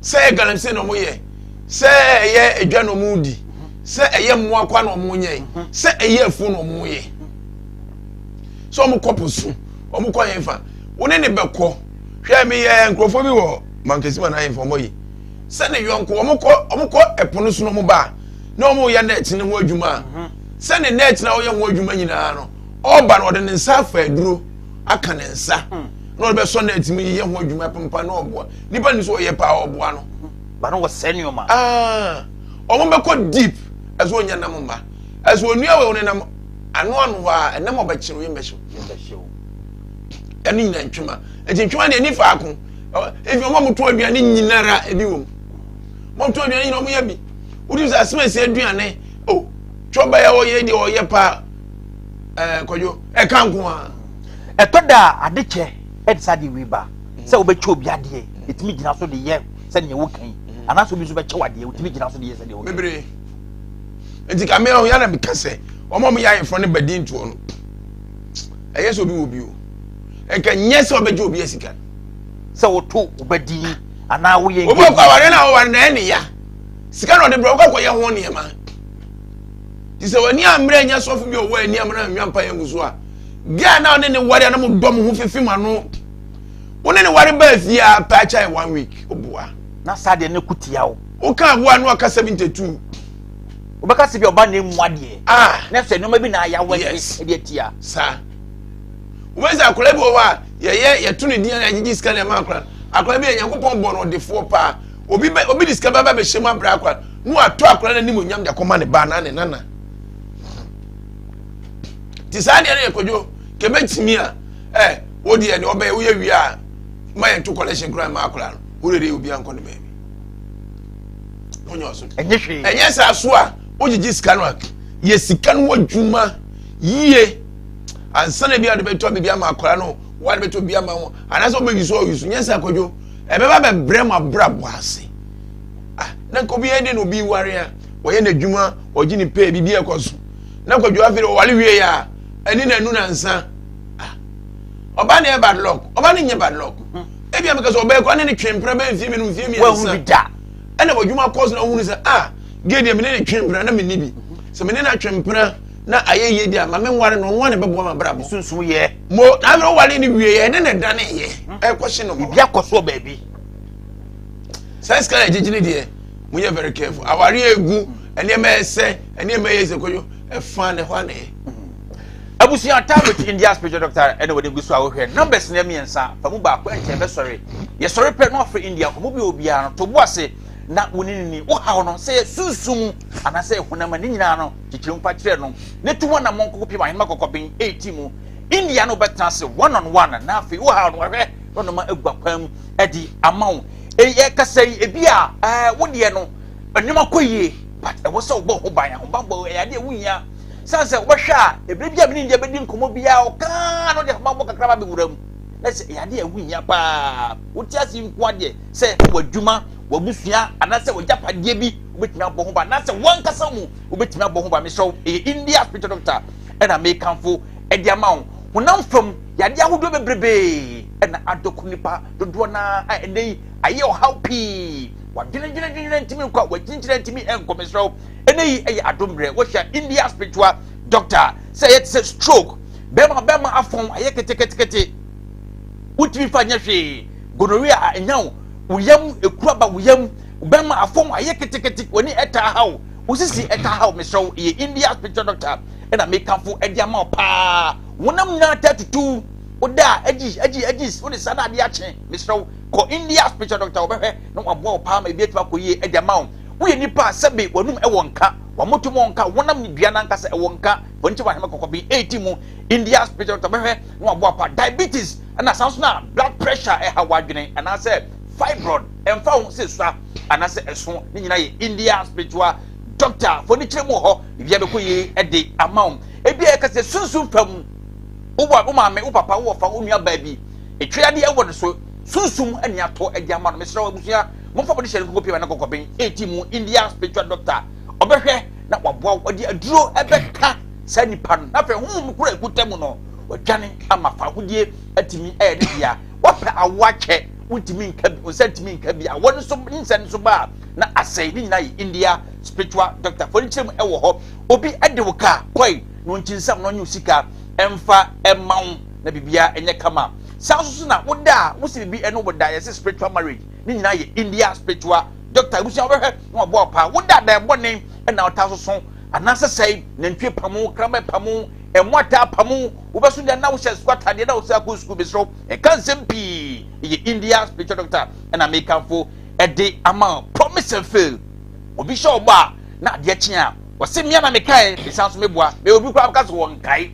Sɛ ɛyɛ galamsey na wɔyɛ, sɛ ɛyɛ adwa na wɔn di, sɛ ɛyɛ mmoa kwa na wɔn yɛ, sɛ ɛyɛ afuo na wɔn yɛ. Sɛ wɔn kɔ po so, wɔn kɔ yɛn fa. Wɔn ne ne bɛkɔ. Hwɛ mi yɛ nkurɔfoɔ bi wɔ mankesi ma na yɛn fa wɔn yi. Sɛ ne yɔnko wɔn kɔ wɔn kɔ ɛpo no so na wɔn ba na wɔn yɛ net ne ho adwuma. Sɛ ne net na wɔyɛ ho adwuma nyinaa no, ɔba no ɔde ne nsa afa aduro aka ne nsa na ɔde bɛsɔ net mu yɛ ho adwuma pampa na ɔboa nipa ni so ɔyɛ paa ɔboa no. Ba no wɔ sɛ nneɛma. Aa wɔn bɛkɔ deep ɛso ɔnya nam mma ɛso onua wɔ ne nam ano ano hɔ a ɛnam ɔbɛkyerɛ oyɛ mbɛhyew ɛno nyina ntwema nti ntwema deɛ ni faako efi wɔn a wɔto aduane nyinara ebi wɔ mu wɔn to aduane nyina wɔn yɛ bi wodi sɛ asemesi aduane o twɔba yɛ ɔyɛ deɛ ɔyɛ paa ɛɛ kɔdwo ɛka nko a. Ɛtɔ da a ade kyɛ ɛde saa adeɛ wei ba sɛ wobɛkyɛ obi adeɛ ɛtumi gyina so de yɛ sɛdeɛ woka yi anaasɛ obi nso bɛkyɛ wo adeɛ wotumi gyina so de yɛ sɛdeɛ woka yi. Bebree nti kame ɔho yɛn na meka sɛ wɔn a wɔyɛ ayeforo ne badi ntoɔ no ɛyɛ sɛ obi wɔ bi o nka nyɛ sɛ ɔbɛgye obi asika. Sɛ woto wo ba din anaa woyɛ obi ɔkɔ aware na ɔware na ɛne ya sika na ɔde brɛ ɔkɔ akɔyɛ ho nneɛma ti sɛ w'ani ammerɛ nyɛ sɔfo bi ɔwɔ ani amena nwa mpa yɛn gu so a gɛɛ na ɔne ne ware a na mo dɔ mo ho fefe mo ano wo ne ne ware baa fie a pɛ akyɛ yɛ one week oboa na saa deɛ ne ko tia wo woka aboa no aka 72 wobɛka sɛ bi ɔba na emu adeɛ ah na sɛ nneɛma bi na ayawɔ Yes. ɛde atia. Saa wobɛsɛ akwadaa bi wɔ hɔ a yɛyɛ yɛto ne din a yɛgyegye sika na ɛma akwadaa akwadaa bi yɛ Nyankopɔn bɔ no ɔdefoɔ paa obi bɛ obi de sika bɛba bɛhyɛ mu abrɛ akwadaa na watɔ akwadaa n'anim onyam de akɔma ne ba anaa ne nana te saa deɛ no yɛ kɔdwo kɛbɛtumi a ɛ wo deɛ ne ɔbɛyɛ woyɛ wie a ma yɛn to collection koraa ma akwadaa no wode deɛ obi ankɔ ne baabi wonyɛ ɔso ɛnyɛ hwee. Ɛnyɛ saa so a wogyegye sika no a yɛ sika no adwuma yie ansa na bi a wode bɛtɔ biribi ama akwadaa no wode bɛtɔ biribi ama ho anaasɛ wobɛyi so ɔyi so nyɛ sɛ akwadwo ɛbɛba bɛbrɛ mu abrabɔ ase. Ah, na nka obi yɛ de na obi ware a wɔyɛ n'adwuma ɔgye ne pay biribi ɛkɔ so na kwadwo afei de ɔware wie a ɛne na anu na nsa. Ah, ɔba ne yɛ bad luck ɔba ne nyɛ bad luck ebi a meka sɛ ɔbɛyɛ kɔ ne ne twe mpena bɛyɛ mfie mmienu mfie wahu bi mmiɛnsa da. Ɛna w'adwuma kɔ so na wohunu sɛ ah gay deɛ mene ne twe mpena na menni bi sɛ mene no atwe mpena na ayɛ yie deɛ a ma menware no ɔno a na ɛbɛboa m'abrabɔ. Sunsum yɛ. Mo na afei woware no wie yɛ ɛne na ɛdane yɛ ɛkɔhye no. Biribi akɔ soɔ baabi. Saa sika na ɛgyegye ne deɛ monyɛ very careful aware egu nneɛma ɛsɛ nneɛma ɛyɛ sɛ kɔdwo ɛfa ne hɔ ana ɛyɛ. Abusua time with India spiritual doctor ɛna wɔde gu so a wohwɛ numbers no mmiɛnsa fa mu baako ɛnkyɛn bɛsɔre yɛsɔre pɛ na wafrɛ India nkɔmmɔ bi obiara no to bo ase na wo ne ne ni wo haw no sɛ yɛ sunsum anaasɛ yɛ honam a ne nyinaa no kyekyere mfa kyerɛ no ne to ho anammɔn kɔkɔ piem ahenema kɔkɔben 80 mu India no wobɛtena ase one on one na afei wo haw no wahwɛ na ɔnoma agu akwan mu ɛde ama wo. Ɛyɛ kasa yi ebi a ɛɛ wo deɛ no nneɛma kɔ yie but ɛwɔ sɛ wobɔ ho ban. Ahobanbɔ ɛyɛ adeɛ ɛho hia sane sɛ wobɛhwɛ a ɛberɛ bi a mene India bɛdi nkɔmmɔ biara ɔkaa na ɔde ahobanbɔ kakra ba bɛwura mu na sɛ ɛyɛ adeɛ ɛho hia paa. Wote ase nko adeɛ sɛ w'adwuma w'abusua anaasɛ w'agyapadeɛ bi wobɛtumi abɔ ho ban anaasɛ wankasa mu wobɛtumi abɔ ho ban. Mesrɛ wo ɛyɛ India spiritual doctor ɛna mekamfo ɛde ama wo. Honam fam yadeɛ ahodoɔ bebrebee ɛna adɔko nipa dodoɔ naa a ɛnɛ yi ayɛ ɔhaw pii wadwenedwenedwene ntumi nkɔ a wakyinkyina ntumi nkɔ. Mesrɛ wo ɛnɛ yi ɛyɛ adommerɛ wɔhyɛ India spiritual doctor sɛ ɛyɛ te sɛ stroke bɛrima bɛrima afɔn ayɛ ketekete wotumi fa nyɛ hwee gonorrhea a ɛnya wo wo yam ekura ba wo yam bɛrima afɔn ayɛ ketekete w'ani ɛtaa ha wo wo sisi ɛtaa ha wo. Mesrɛ wo ɛyɛ India spiritual doctor ɛna mekamfo ɛde ama wo paa. Wonam nyinaa taa tutu woda a agyi agyi agyi wode saa na adeɛ akye. Mesrɛ wo kɔ India spiritual doctor wɔbɛhwɛ na waboa wo paa ma ebi atumi akɔ yie ɛde ama wo. Woyɛ nipa a sɛbe w'anum ɛwɔ nka w'amoto mu nka wonam ne dua n'ankasa ɛwɔ nka fɔnkyɛ wɔ ahema kɔkɔben 80 mu India spiritual doctor bɛhwɛ na waboa pa. Diabetes ɛna san so na blood pressure ɛha w'adwene anaasɛ fibroid ɛmfa ho sɛ sua anaasɛ ɛso ne nyinaa yɛ India spiritual doctor fɔ ne kyerɛ mu wɔ hɔ biribiara bɛkɔ yie ɛde ama wo. Ebi a yɛka sɛ sunsun fam wowɔ wo maame wo papa wo wɔfa wo nua baa bi etwa adeɛ ɛwɔ ne so sunsum ɛne atɔ ɛde ama no. Mesrɛ wo abusua momfa mo de hyɛ no nkokɔ pii ma ne kɔkɔben 80 mu India spiritual doctor ɔbɛhwɛ na waboa wo ɔde aduro ɛbɛka saa nipa no na afei honhom koro a ɛkuta mu no. Wadwane ama fahodie atumi ayɛ ne dea. Wapɛ awo akyɛ, wontumi nka bi, wo nsa ntumi nka bi. Awɔ no so nyinsɛn no so ba a, na asɛe. Ne nyinaa yɛ India spiritual doctor. Fo no kyerɛ mu ɛwɔ hɔ. Obi de wo kaa kɔe na ɔnkyinsam na ɔnye wo sika ɛmfa ɛma wo na biribiara ɛnyɛ kama. Saa nso so na woda a wosi biribi ɛne wo da, yɛse spiritual marriage. Ne nyinaa yɛ India spiritual doctor. Abusua wobɛhwɛ na waboa wo paa. Woda a dan bɔne ɛna ɔtaa soso anaasɛ sɛe, nantwie pamo, kraman pamo, ɛmo ataa pamo, wobɛso deɛ na wohyɛ sukuu atadeɛ na wosɛ akɔ sukuu. Mesrɛ wo, ɛka nsɛm pii. Ɛyɛ India spiritual doctor ɛna mekamfo ɛde ama. Promise and fail, obi hyɛ ɔbɔ a na adeɛ kye a wɔse mmea na mekae, mesan so meboa mɛ obi koraa ka so wɔn nkae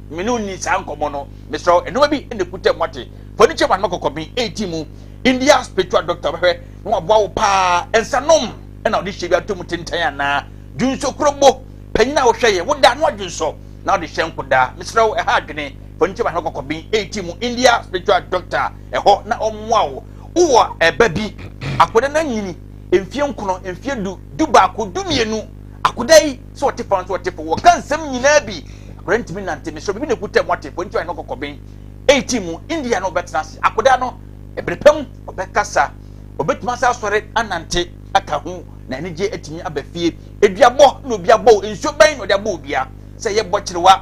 me ne onni saa nkɔmmɔ no. Mesrɛ wo, nneɛma bi ɛna ekuta mu ate fɔ ne kyɛm anoma kɔkɔben eti mu. India spiritual doctor bɛhwɛ na waboa wo paa. Nsanom ɛna ɔde hyɛ bi ato mu tentan anaa dwonso kurobo panyin a wohwɛ yɛ woda no adwonsɔ na ɔde hyɛ nkodaa. Mesrɛ wo, ɛha adwene. Fɔ ne kyɛm anoma kɔkɔben eti mu, India spiritual doctor ɛhɔ na ɔmmoa wo. Wowɔ ɛba bi, akwadaa no anyini mfie 9, mfie 10, 11, 12. Akwadaa yi sɛ ɔte fa nso ɔte fo, wɔka nsɛm nyinaa bi, akwadaa ntumi nante. Mesrɛ, bibi na ekuta mu ate fo nti ɔyɛ no kɔkɔben 18 mu. India no ɔbɛtena ase, akwadaa no ɛbere pɛm ɔbɛkasa, ɔbɛtumi asa asɔre anante aka ho na anigye atumi aba fie. Eduabɔ na obi abɔ, nsuo bɛn na ɔde abɔ obia, sɛ ɛyɛ bɔkyerewa,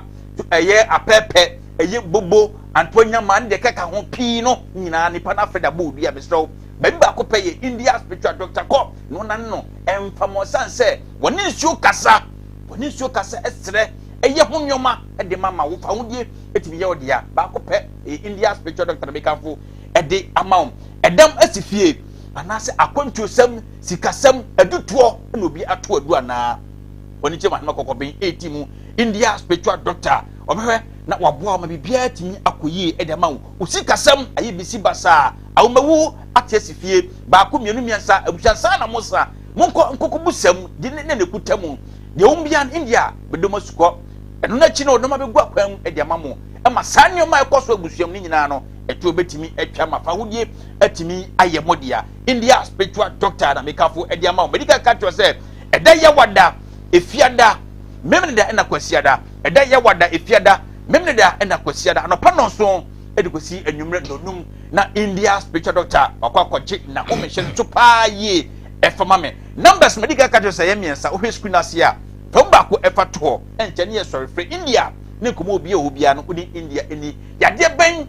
ɛyɛ apɛɛpɛ, ɛyɛ bobo antoa nyama ne deɛ kɛka ho pii no nyinaa, nipa no afɛ de abɔ obi a, mesrɛ wo, baabi baako pɛ yɛ India spiritual doctor. Kɔ na ɔnane no ɛmfa ma, ɔsan sɛ wɔne nsuo kasa, wɔne nsuo kasa ɛsrɛ ɛyɛ ho nneɛma ɛde ma ma wo fa ahodie ɛtumi yɛ ɔdea. Baako pɛ ɛyɛ India spiritual doctor na mekamfo ɛde ama wo. Ɛdam asi fie anaasɛ akwantuosɛm, sikasɛm, adutoɔ ɛna obi ato adu anaa wɔne kyɛ mahema kɔkɔben ɛti mu, India spiritual doctor ɔbɛhwɛ na waboa ma biribiara tumi akɔ yie ɛde ama wo. Wo sikasɛm ayɛ bisi basaa, awomawu ate asi fie, baako, mmienu, mmiɛnsa, abusuansa na mo sa monkɔ nkɔkɔbu sɛm de ne ne kuta mu deɛ wɔn bia no India bɛdɔm asukɔ. Ɛno n'akyi no ɔdɔm abɛgu akwan mu de ama mo ɛma saa nneɛma a ɛkɔ so abusua mu ne nyinaa no ɛto bɛtumi atwa ma fahodie atumi ayɛ mo dea. India spiritual doctor na mekafo de ama wo. Mɛdi ka kyerɛ sɛ ɛda Yawada, Efiada, Memeneda ɛna Kwasiada. Ɛda Yawada, Efiada, Memeneda ɛna Kwasiada, anɔpa 7 ɛde kɔsi anwummerɛ 5 na India spiritual doctor wakɔ akɔgye n'ahomehyɛ no so paa yie. Ɛfa ma me numbers, mɛdi ka kyerɛ sɛ ɛyɛ mmiɛnsa. Wohwɛ screen ase a, fam baako ɛfa toɔ ɛnkyɛn ne yɛ sɔre frɛ India ne nkɔmɔ. Obi a ɔwɔ biara no wode India ani yadeɛ bɛn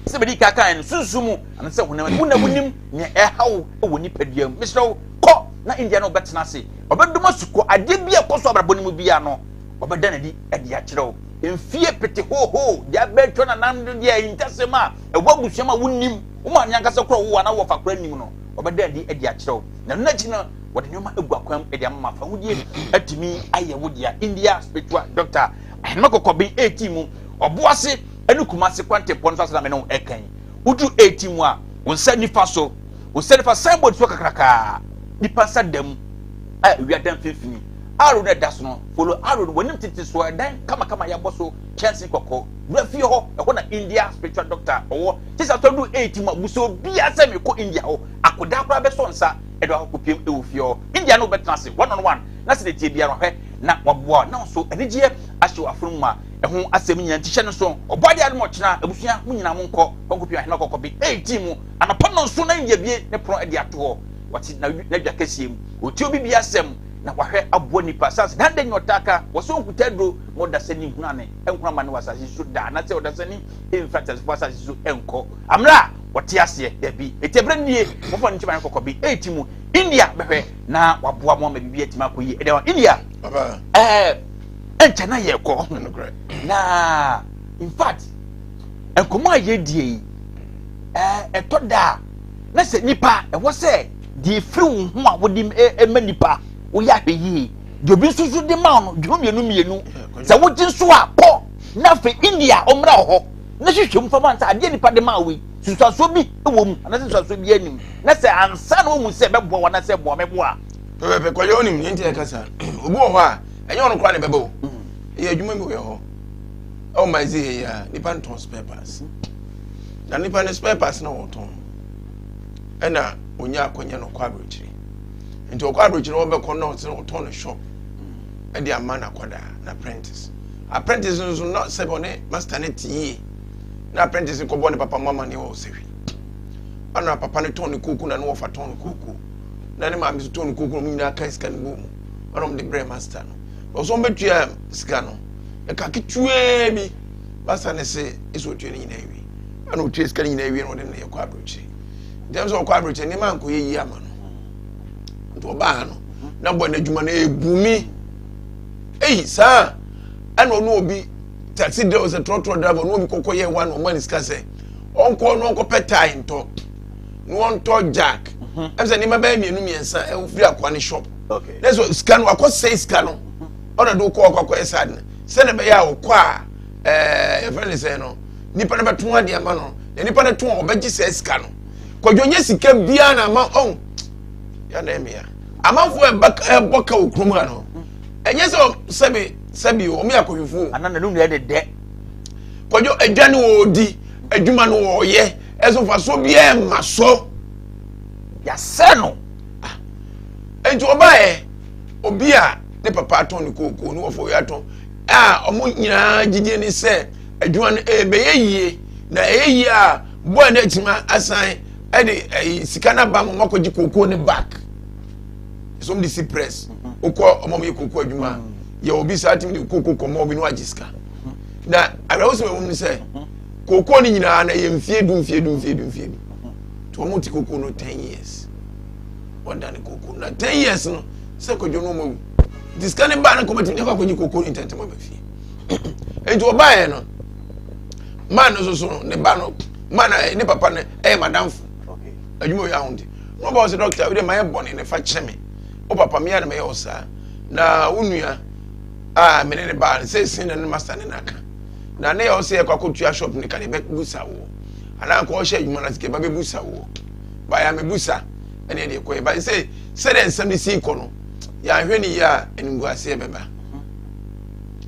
sɛ mɛdi ka kan no sunsun mu anasɛ honam ani wona wonim nea ɛhaw wɔ nipadua mu, mesrɛ wo, kɔ na India no ɔbɛtena ase, ɔbɛdom asukɔ adeɛ bi a ɛkɔ so abrabɔ no mu biara no ɔbɛda n'adi ɛde akyerɛ wo. Mfie pete hoho deɛ abɛtwa nanam deɛ ahintasɛm a ɛwɔ abusua ma wonim wo maame ankasa korɔ wo anaa wɔfa korɔ anim no ɔbɛda adi ɛde akyerɛ wo. Na ɛno n'akyi no wɔde nneɛma agu akwan mu ɛde ama ma fahodie atumi ayɛ wo dea. India spiritual doctor, Ahenema Kɔkɔben 18 mu, Ɔboase ɛne Kumase kwantempɔn no so asena me ne wo ɛkan. Woduru 18 mu a, wo nsa nifa so, wo nsa nifa signboard so kakrakaa, nipa nsa da mu a ewia da mfimfini, arrow no ɛda so no, follow arrow no w'anim tete so, ɛdan kamakama yɛabɔ so kyɛnse kɔkɔɔ, wura fie hɔ, ɛhɔ na India spiritual doctor ɔwɔ. Kyɛ sɛ asɔre du 8 mu a, busa obiara sɛ mekɔ India hɔ. Akodaa koraa bɛsɔ nsa ɛde wakɔ kɔpiem ɛwɔ fie hɔ. India no wobɛtena ase one on one na sɛ deɛ biara hwɛ na waboa na nso anigyeɛ ahyɛ wɔ afono mu ma ɛho asɛm nyinaa. Nti hyɛ no so ɔbɔ adeɛ adom ɔkyena. Abusua, mo nyinaa monkɔ kɔnkɔpiem Ahema Kɔkɔbe 18 mu anɔpa 7 na India bie ne pono ɛde ato hɔ. Wɔte n'adwa kɛseɛ mu, ɔtie obi bi asɛm na wahwɛ aboa nipa sase dan de nyɛ ɔtaaka wɔsɛ ɔnkuta aduro ma ɔdasani hunu ane ɛnkono ama ne wɔ asase so da anaasɛ ɔdasani mfiri ateasefoɔ asase so nkɔ amena a wɔte aseɛ dabi. Eti ɛberɛ nie wɔfa no nkyɛn kɔkɔ bi eti mu India bɛhwɛ na waboa mo ama biribi atumi akɔ yie ɛdɛ wɔn India. Ɛnkyɛ na yɛ kɔ na in fact nkɔmɔ a yɛdie yi ɛtɔ da a na sɛ nipa ɛwɔ sɛ deɛ efiri wo ho a wode ɛma nipa woyɛ ahwɛ yie, deɛ obi nso so de ma no dwuma mmienu mmienu sɛ wogye nso a kɔ na afei India ɔmmra wɔ hɔ na hwehwɛ mu fama nsa adeɛ nipa de ma wo yi sunsuansoɔ bi wɔ mu anaasɛ sunsuansoɔ bi anim na sɛ ansa na wɔhu sɛ ɛbɛboa wɔn anaasɛ ɛboa mɛboa. Pɛpɛpɛ kɔyɛ onim ne nti ɛka saa. Obi wɔ hɔ a ɛnyɛ ɔno koraa na ɛbɛba o, ɛyɛ adwuma bi wɔ hɔ ɛwɔ ma ɛzi yɛ yi a nipa no tɔn spare parts na nipa no spare parts na wɔtɔn ɛna onya akɔnya no ɔkɔ aburokyire nti ɔkɔ aburokyire wɔbɛkɔ na ɔsɛ ɔtɔn no shop ɛde ama n'akwadaa n'apprentice. Apprentice no nso na sɛbi ɔne master no te yie. Na apprentice no kɔbɔ ne papa mu amaneɛ wɔ sɛhwi. Ɛna papa no tɔn ne kooko na ne wɔfa tɔn ne kooko. Na ne maame nso tɔn ne kooko na wɔn nyinaa ka sika no bɔ mu. Ɛna wɔn de brɛ master no. Ɔsɔ wɔn bɛtua sika no. Ɛka ketewaa bi. Master no se ɛsɛ otua ne nyinaa wie. Ɛna otua sika no nyinaa wie na ɔde no yɛ kɔ aburokyire. Ntɛm sɛ ɔkɔ aburokyire nneɛma ankɔyɛ yie ama no. Nti ɔbaa no na bɔ n'adwuma no ebu mi. Eyi saa ɛna ɔne obi taxi driver sɛ trɔtrɔ driver ɔne obi kɔkɔ yɛ wa na ɔma ne sika sɛ ɔnkɔ na ɔnkɔ pɛ tae ntɔ na ɔntɔ jack ɛm sɛ nneɛma bɛyɛ mmienu mmiɛnsa ɛfiri akoa ne shop na sɛ sika no wakɔ sɛe sika no ɔna de wokɔ wakɔ akɔyɛ saa no sɛdeɛ ɛbɛyɛ a ɔkɔ a ɛɛ yɛfrɛ ne sɛ no nipa no bɛto adeɛ ama no na nipa no to a ɔbɛgye sɛ sika no kwadwo nyɛ sika biara na ama ɔn yɛ na ɛmea amanfoɔ ɛba ɛbɔ ka wɔ kurom ha no ɛnyɛ sɛ sɛbi sɛbi wɔn yɛ akɔhwifoɔ. Ana n'anum yɛ dɛdɛ. Kwadwo adwa ne wɔredi adwuma no wɔreyɛ ɛso fasoɔ biara mma so. Yasɛ no. Ah nti ɔbaeɛ obi a ne papa atɔn ne kookoo ne wɔfɔ yɛ atɔn a wɔn nyinaa gyidie ne sɛ adwuma no ɛbɛyɛ yie na ɛyɛ yie a bɔɔl no atumi asan ɛde ɛyi sika no aba ma wɔn akɔgye kookoo ne back. So wɔn de si press wokɔ wɔn yɛ kookoo adwuma yɛ obi saa tumi de kookoo kɔmɔ obi no agye sika na awerɛhosɛm ɛwɔ mu sɛ kookoo no nyinaa na ɛyɛ mfie du mfie du mfie du mfie du nti wɔn te kookoo no 10 years wɔda ne kookoo na 10 years no sɛ kwadwo no wɔn awu nti sika ne baa no kɔmɛtumi akɔ akɔgye kookoo no ntɛntɛm aba fie. Nti ɔbaeɛ no, maa no soso no ne ba no maa no ne papa no ɛyɛ madamfo adwuma oyɛ ahonte na ɔba ɔsɛ dɔkta wode mayɛ bɔne ne fa kyerɛ me wo papa meyɛ na mɛyɛ wo saa na wo nua a mene ne baa no sɛ sin na ne master ne naka na ne yɛ ɔsɛ yɛkɔ akɔtua shop ne ka ne bɛbusa wo anaa nka ɔhyɛ adwuma no ase ba bɛbusa wo baeɛ a mebusa ɛne ɛdeɛ kɔyɛ ba sɛ sɛdeɛ nsɛm no sii kɔ no yɛanhwɛ ne yie a animguaseɛ bɛba.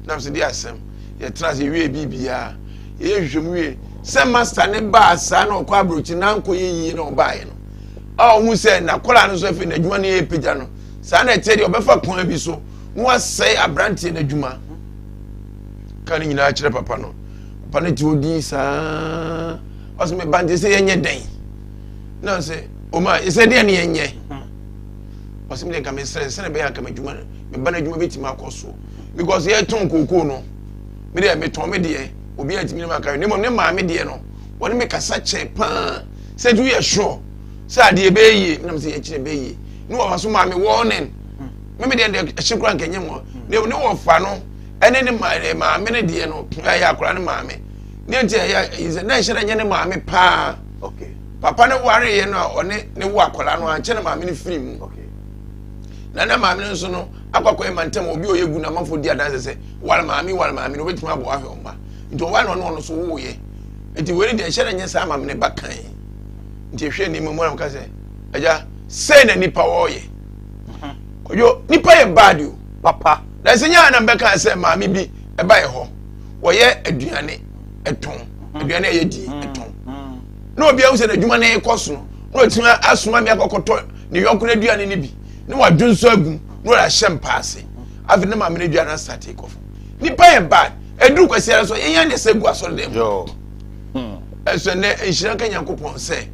Nam sɛ de asɛm yɛtena ase yɛwie biribiara yɛyɛ nhwehwɛmu wie sɛ master ne baa saa na ɔkɔ aburokyi na ankɔ yɛ yie na ɔbaeɛ no a ɔhu sɛ n'akwadaa no nso afei n'adwuma no yɛ pagya no saa na ɛteɛ deɛ ɔbɛfa kwan bi so na wasɛe aberanteɛ n'adwuma ka ne nyinaa kyerɛ papa no. Papa no te odi saa ɔsɛ me ba nti sɛ yɛnyɛ dɛn na sɛ ɔma sɛ deɛ ne yɛnyɛ ɔsɛ me deɛ nka mesrɛ sɛ na ɛbɛyɛ anka m'adwuma no me ba no adwuma bɛtumi akɔ so because yɛtɔn kookoo no me deɛ metɔn me deɛ obi a ntumi ne ma ka ne mmom ne maame deɛ no wɔne me kasa kyɛ paa sɛ nti woyɛ sure sɛ adeɛ ɛbɛyɛ yie nam sɛ yɛkyerɛ ɛbɛyɛ yie ne wɔfa so maame warning me me deɛ deɛ ɛhye koraa nkɛnyɛ mu ne ne wɔfa no ɛne ne maame ne deɛ no ɛyɛ akora ne maame ne nti ɛyɛ sɛ na ɛhyɛ dɛ nyɛ ne maame paa papa no wareeɛ no a ɔne ne wo akwadaa no ankyɛ ne maame no firi mu na ne maame no nso no akɔkɔ yɛ mantam obi a ɔyɛ gu na amanfoɔ di adanse sɛ ware maame ware maame no obɛtumi abɔ ahwɛ ɔma nti ɔware no ɔno ɔno so woyɛ nti wei deɛ ɛhyɛ dɛ nyɛ saa maame ne ba kan nti ehwɛ nneɛma mu anam ka sɛ agya sɛ na nipa wɔɔyɛ kɔdwo nipa yɛ bad o papa. Na sɛ nyɛ anam bɛka sɛ maame bi ɛba yɛ hɔ wɔyɛ aduane ɛtɔn aduane a yɛdi ɛtɔn na obi ahu sɛ n'adwuma no rekɔ so no na watumi asoma mi akɔkɔtɔ ne yɔnko no aduane no bi na wadwo nso agum na wɔde ahyɛ mpaase. Afei ne maame no aduane asate kɔ fam. Nipa yɛ bad ɛduru kwasi ara so yɛn yɛn sɛ gu asɔre dɛm ɛsɛ nɛ nhyira nka Nyankopɔn sɛ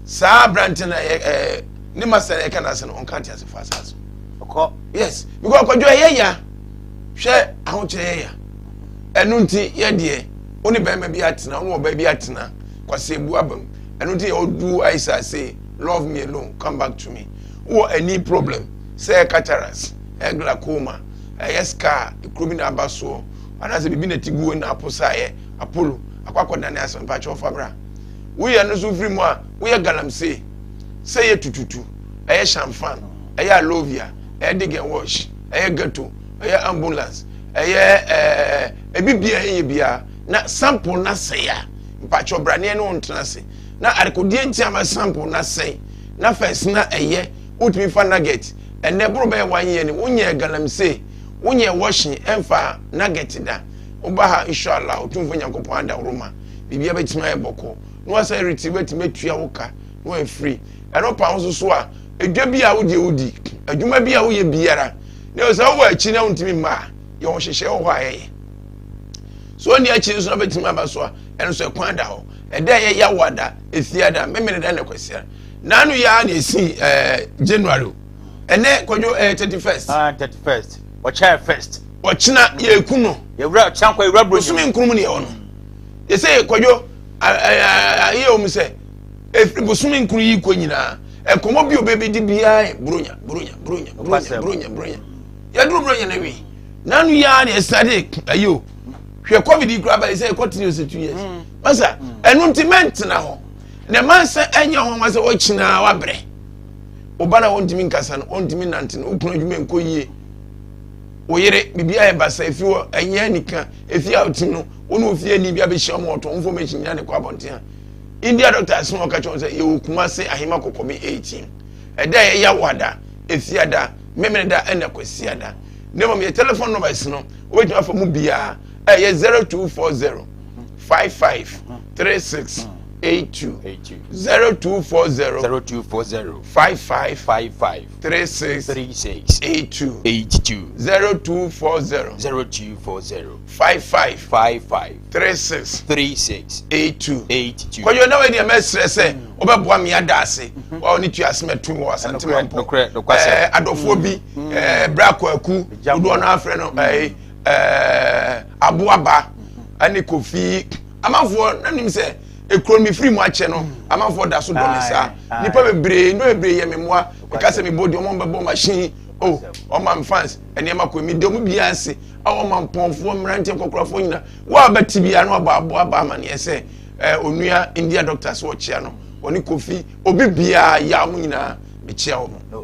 saa aberante na yɛ ɛɛ ne masa na yɛka n'ase no ɔnka ate ase fo asase. Ɔkɔ. Yes, because akwadwo ɛyɛ ya hwɛ ahokyerɛ yɛ ya ɛno nti yɛ deɛ wo ne bɛrima bi atena wo ne ɔbaa bi atena kwasi ebu aba mu ɛno nti yɛ ɔdu ayisa say love me alone, come back to me. Wɔ any problem sɛ cataracts, ɛyɛ glaucoma, ɛyɛ scar ekuro bi na aba soɔ anaasɛ biribi na ti gu na aposa yɛ apollo akɔ akɔdane asɛm mpakyɛ ɔfa bra woyɛ no so firi mu a woyɛ galamsey sɛ yɛ tututu ɛyɛ shamfan ɛyɛ alovia ɛyɛ dig and wash ɛyɛ ghetto ɛyɛ ambulance ɛyɛ ebi bia ɛyɛ bia na sample na sɛe a mpakyɛ ɔbraneɛ ne wɔn tena ase na adekodeɛ nti ama sample na sɛe na first na ɛyɛ wotumi fa nugget ɛnɛ boro bɛyɛ one year ni wonyɛ galamsey wonyɛ washing ɛnfa nugget da woba ha inshallah Otumfo Nyankopɔn adaworo ma biribia bɛtumi ayɛ bɔkɔ na wasan reti bɛtumi atua wo ka na wayɛ free. Ɛno pa ho so so a edwa bi a wodie wodi adwuma bi a woyɛ biara na sɛ wowɔ akyi na wontumi mma a yɛwɔ nhyehyɛ wɔ hɔ a yɛyɛ. So ɔnni akyiri nso na bɛtumi aba so a, ɛno nso ɛkwan da hɔ. Ɛda ɛyɛ Yawoada, Efiada, Memeneda na Kwasiada. N'ano yi ara na esi January o. Ɛnɛ Kwadwo ɛyɛ 31st. Ah, 31st. Ɔkyɛn first. Ɔkyena yɛku no. Yɛwura ɔkyena nkɔ yɛwura buro. Bosome nkron mu na yɛwɔ no. Yɛsɛ Kwadwo ayɛ wɔn sɛ efiri bosome nkron yi kɔ nyinaa nkɔmɔ bi obe bi di biara yɛ buronya buronya buronya buronya buronya buronya. Yɛduru buronya na wi. N'ano yi ara na yɛsade ayi o. Hwɛ COVID yi koraa ba yɛ sɛ yɛkɔ 3 or 2 years. Masa ɛno nti mɛntena hɔ. Na mansa ɛnyɛ ho sɛ wɔkyina wabrɛ. Ɔba na wɔntumi nkasa no, wɔntumi nante no, wokunu adwuma nkɔ yie, wo yere biribi ayɛ basa, efi hɔ ɛnyɛ anika, efi a ɔte no, wo ne ofie ni bi abɛhyia mu, ɔtɔn information nyina de kɔ abɔnten a, India doctor asɛm a ɔka kyerɛ wɔn sɛ yɛwɔ Kumase Ahema Kɔkɔbi 18, ɛda a yɛyɛ Awada, Efiada, Memeneda ɛna Kwasiada. Na mmom yɛ telephone numbers no, wobɛtumi afa mu biara, ɛyɛ 0240 55 36 82, 0240 0240 55 55 36 36 82, 82, 0240 0240 55 55 36 36 82. 82. Kwadwo, na wei deɛ mɛsrɛ sɛ wobɛboa me ada ase wa ne tua ase mɛto wɔ Asante Mampɔ. Nokorɛ, nokwasɛm. Adɔfoɔ bi bra Kwaku dodoɔ no afrɛ no aboaba ɛne Kofi amanfoɔ nanim sɛ ekuro no mefiri mu akyɛ no, amanfoɔ da so dɔ me saa. Nipa bebree yɛ me mmoa, meka sɛ mebɔ deɛ ɔmo bɛbɔ machine o, ɔma me fans nneɛma kɔ mi de ɔmo biara ase a, ɔma mpɔnfoɔ, mmeranteɛ, nkɔkorafoɔ nyina wo a bɛte biara no, ɔbɔ aboa ba amaneɛ sɛ onua India doctor sɛ ɔkyea no, ɔne Kofi, obi biara yɛ ɔmo nyinaa, mekyea wɔn.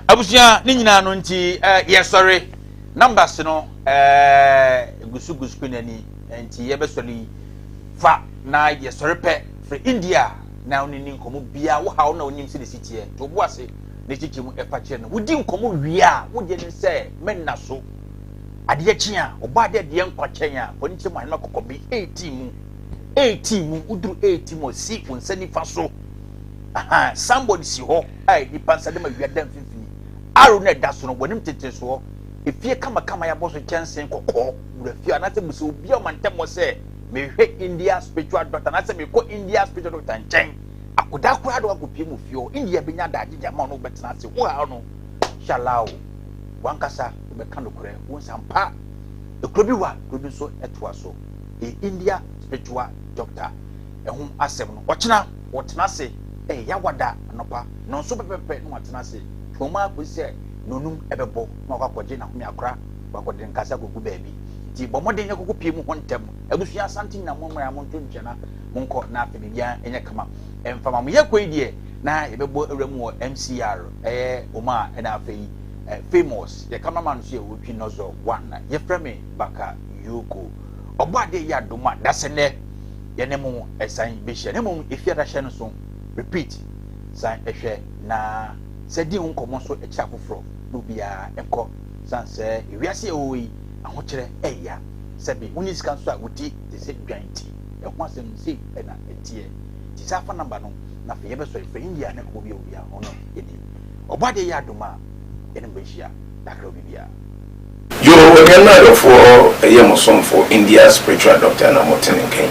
Abusua ne nyinaa no nti yɛsɔre numbers no egu so gu screen ani, nti yɛbɛsɔre yi fa na yɛsɔre pɛ firi India na ɔne ni nkɔmɔ biara wo haw na onim sɛ ne si teɛ to bo ase na ekyikyiri mu ɛfa kyerɛ no. Wodi nkɔmɔ wie a, wodeɛ ne sɛ mɛnna so adeɛ kye a ɔbɔ adeɛ deɛ nkwa kyɛn a kɔ ne kyerɛ mu Ahema Kɔkɔbi 18 mu, 18 mu, woduru 18 mu, si wo nsa nifa so aha, somebody si hɔ a nipa nsa de ma wia da mfimfini aro na ɛda so no, wɔnim tete soɔ, efie kamakama yɛabɔ so kyɛnsee kɔkɔɔ. Wura fie anaasɛ busa obi a ɔma ntɛm wɔ sɛ mehwɛ India spiritual doctor anaasɛ mekɔ India spiritual doctor nkyɛn. Akoda koraa de wakɔpie mu fie hɔ, India bɛnya adagye de ama no, wobɛtena ase wo ha no shalao, wankasa wobɛka nokorɛ wo nsa mpa. Ekuro bi wa ekuro bi nso ɛtoa so, ɛyɛ India spiritual doctor ɛho asɛm no. Ɔkyena wɔtena ase, ɛyɛ Yawada anɔpa nɔnso pɛpɛpɛ na watena ase twɛn akɔsi sɛ nonum ɛbɛbɔ na wakɔ akɔgye n'ahome akora, wakɔde nkasa akɔgu baabi. Nti bɔ mmɔden na kɔkɔ pie mu hɔ ntɛm. Abusua Asante nyina, mo mmra, mo nto nkyɛn monkɔ na afei biribiara ɛnyɛ kama ɛmfama mo. Yɛkɔ yi deɛ na yɛbɛbɔ awura mu wɔ MCR, ɛyɛ ɔma a ɛna afei famous yɛ cameraman nso yɛ Otwi Nɔzɔ one. Yɛfrɛ me Baka Yoko. Ɔbɔ adeɛ yɛ adom a, dasɛ nɛ yɛne mo ɛsan bɛhyia, na mmom efi adahyɛ no so repeat san ɛhwɛ na sɛ di ho nkɔmmɔ nso ɛkyerɛ afoforɔ na obiara nkɔ san sɛ ewiase ɛwɔ yi ahokyerɛ ɛya sɛbi wonni sika nso a wodi te sɛ dwan ti ɛho asɛm sei ɛna ɛteɛ. Nti saa fa number no na afei yɛbɛsɔ ɛfɛ India ne kɔbɔ bi a obiara ɔno yɛdi. Ɔbɔ adeɛ yɛ adom a, yɛne mo bɛhyia dakra obi biara. Yo, anuanom adɔfoɔ, ɛyɛ mo somfo India spiritual doctor na mote ne nkan.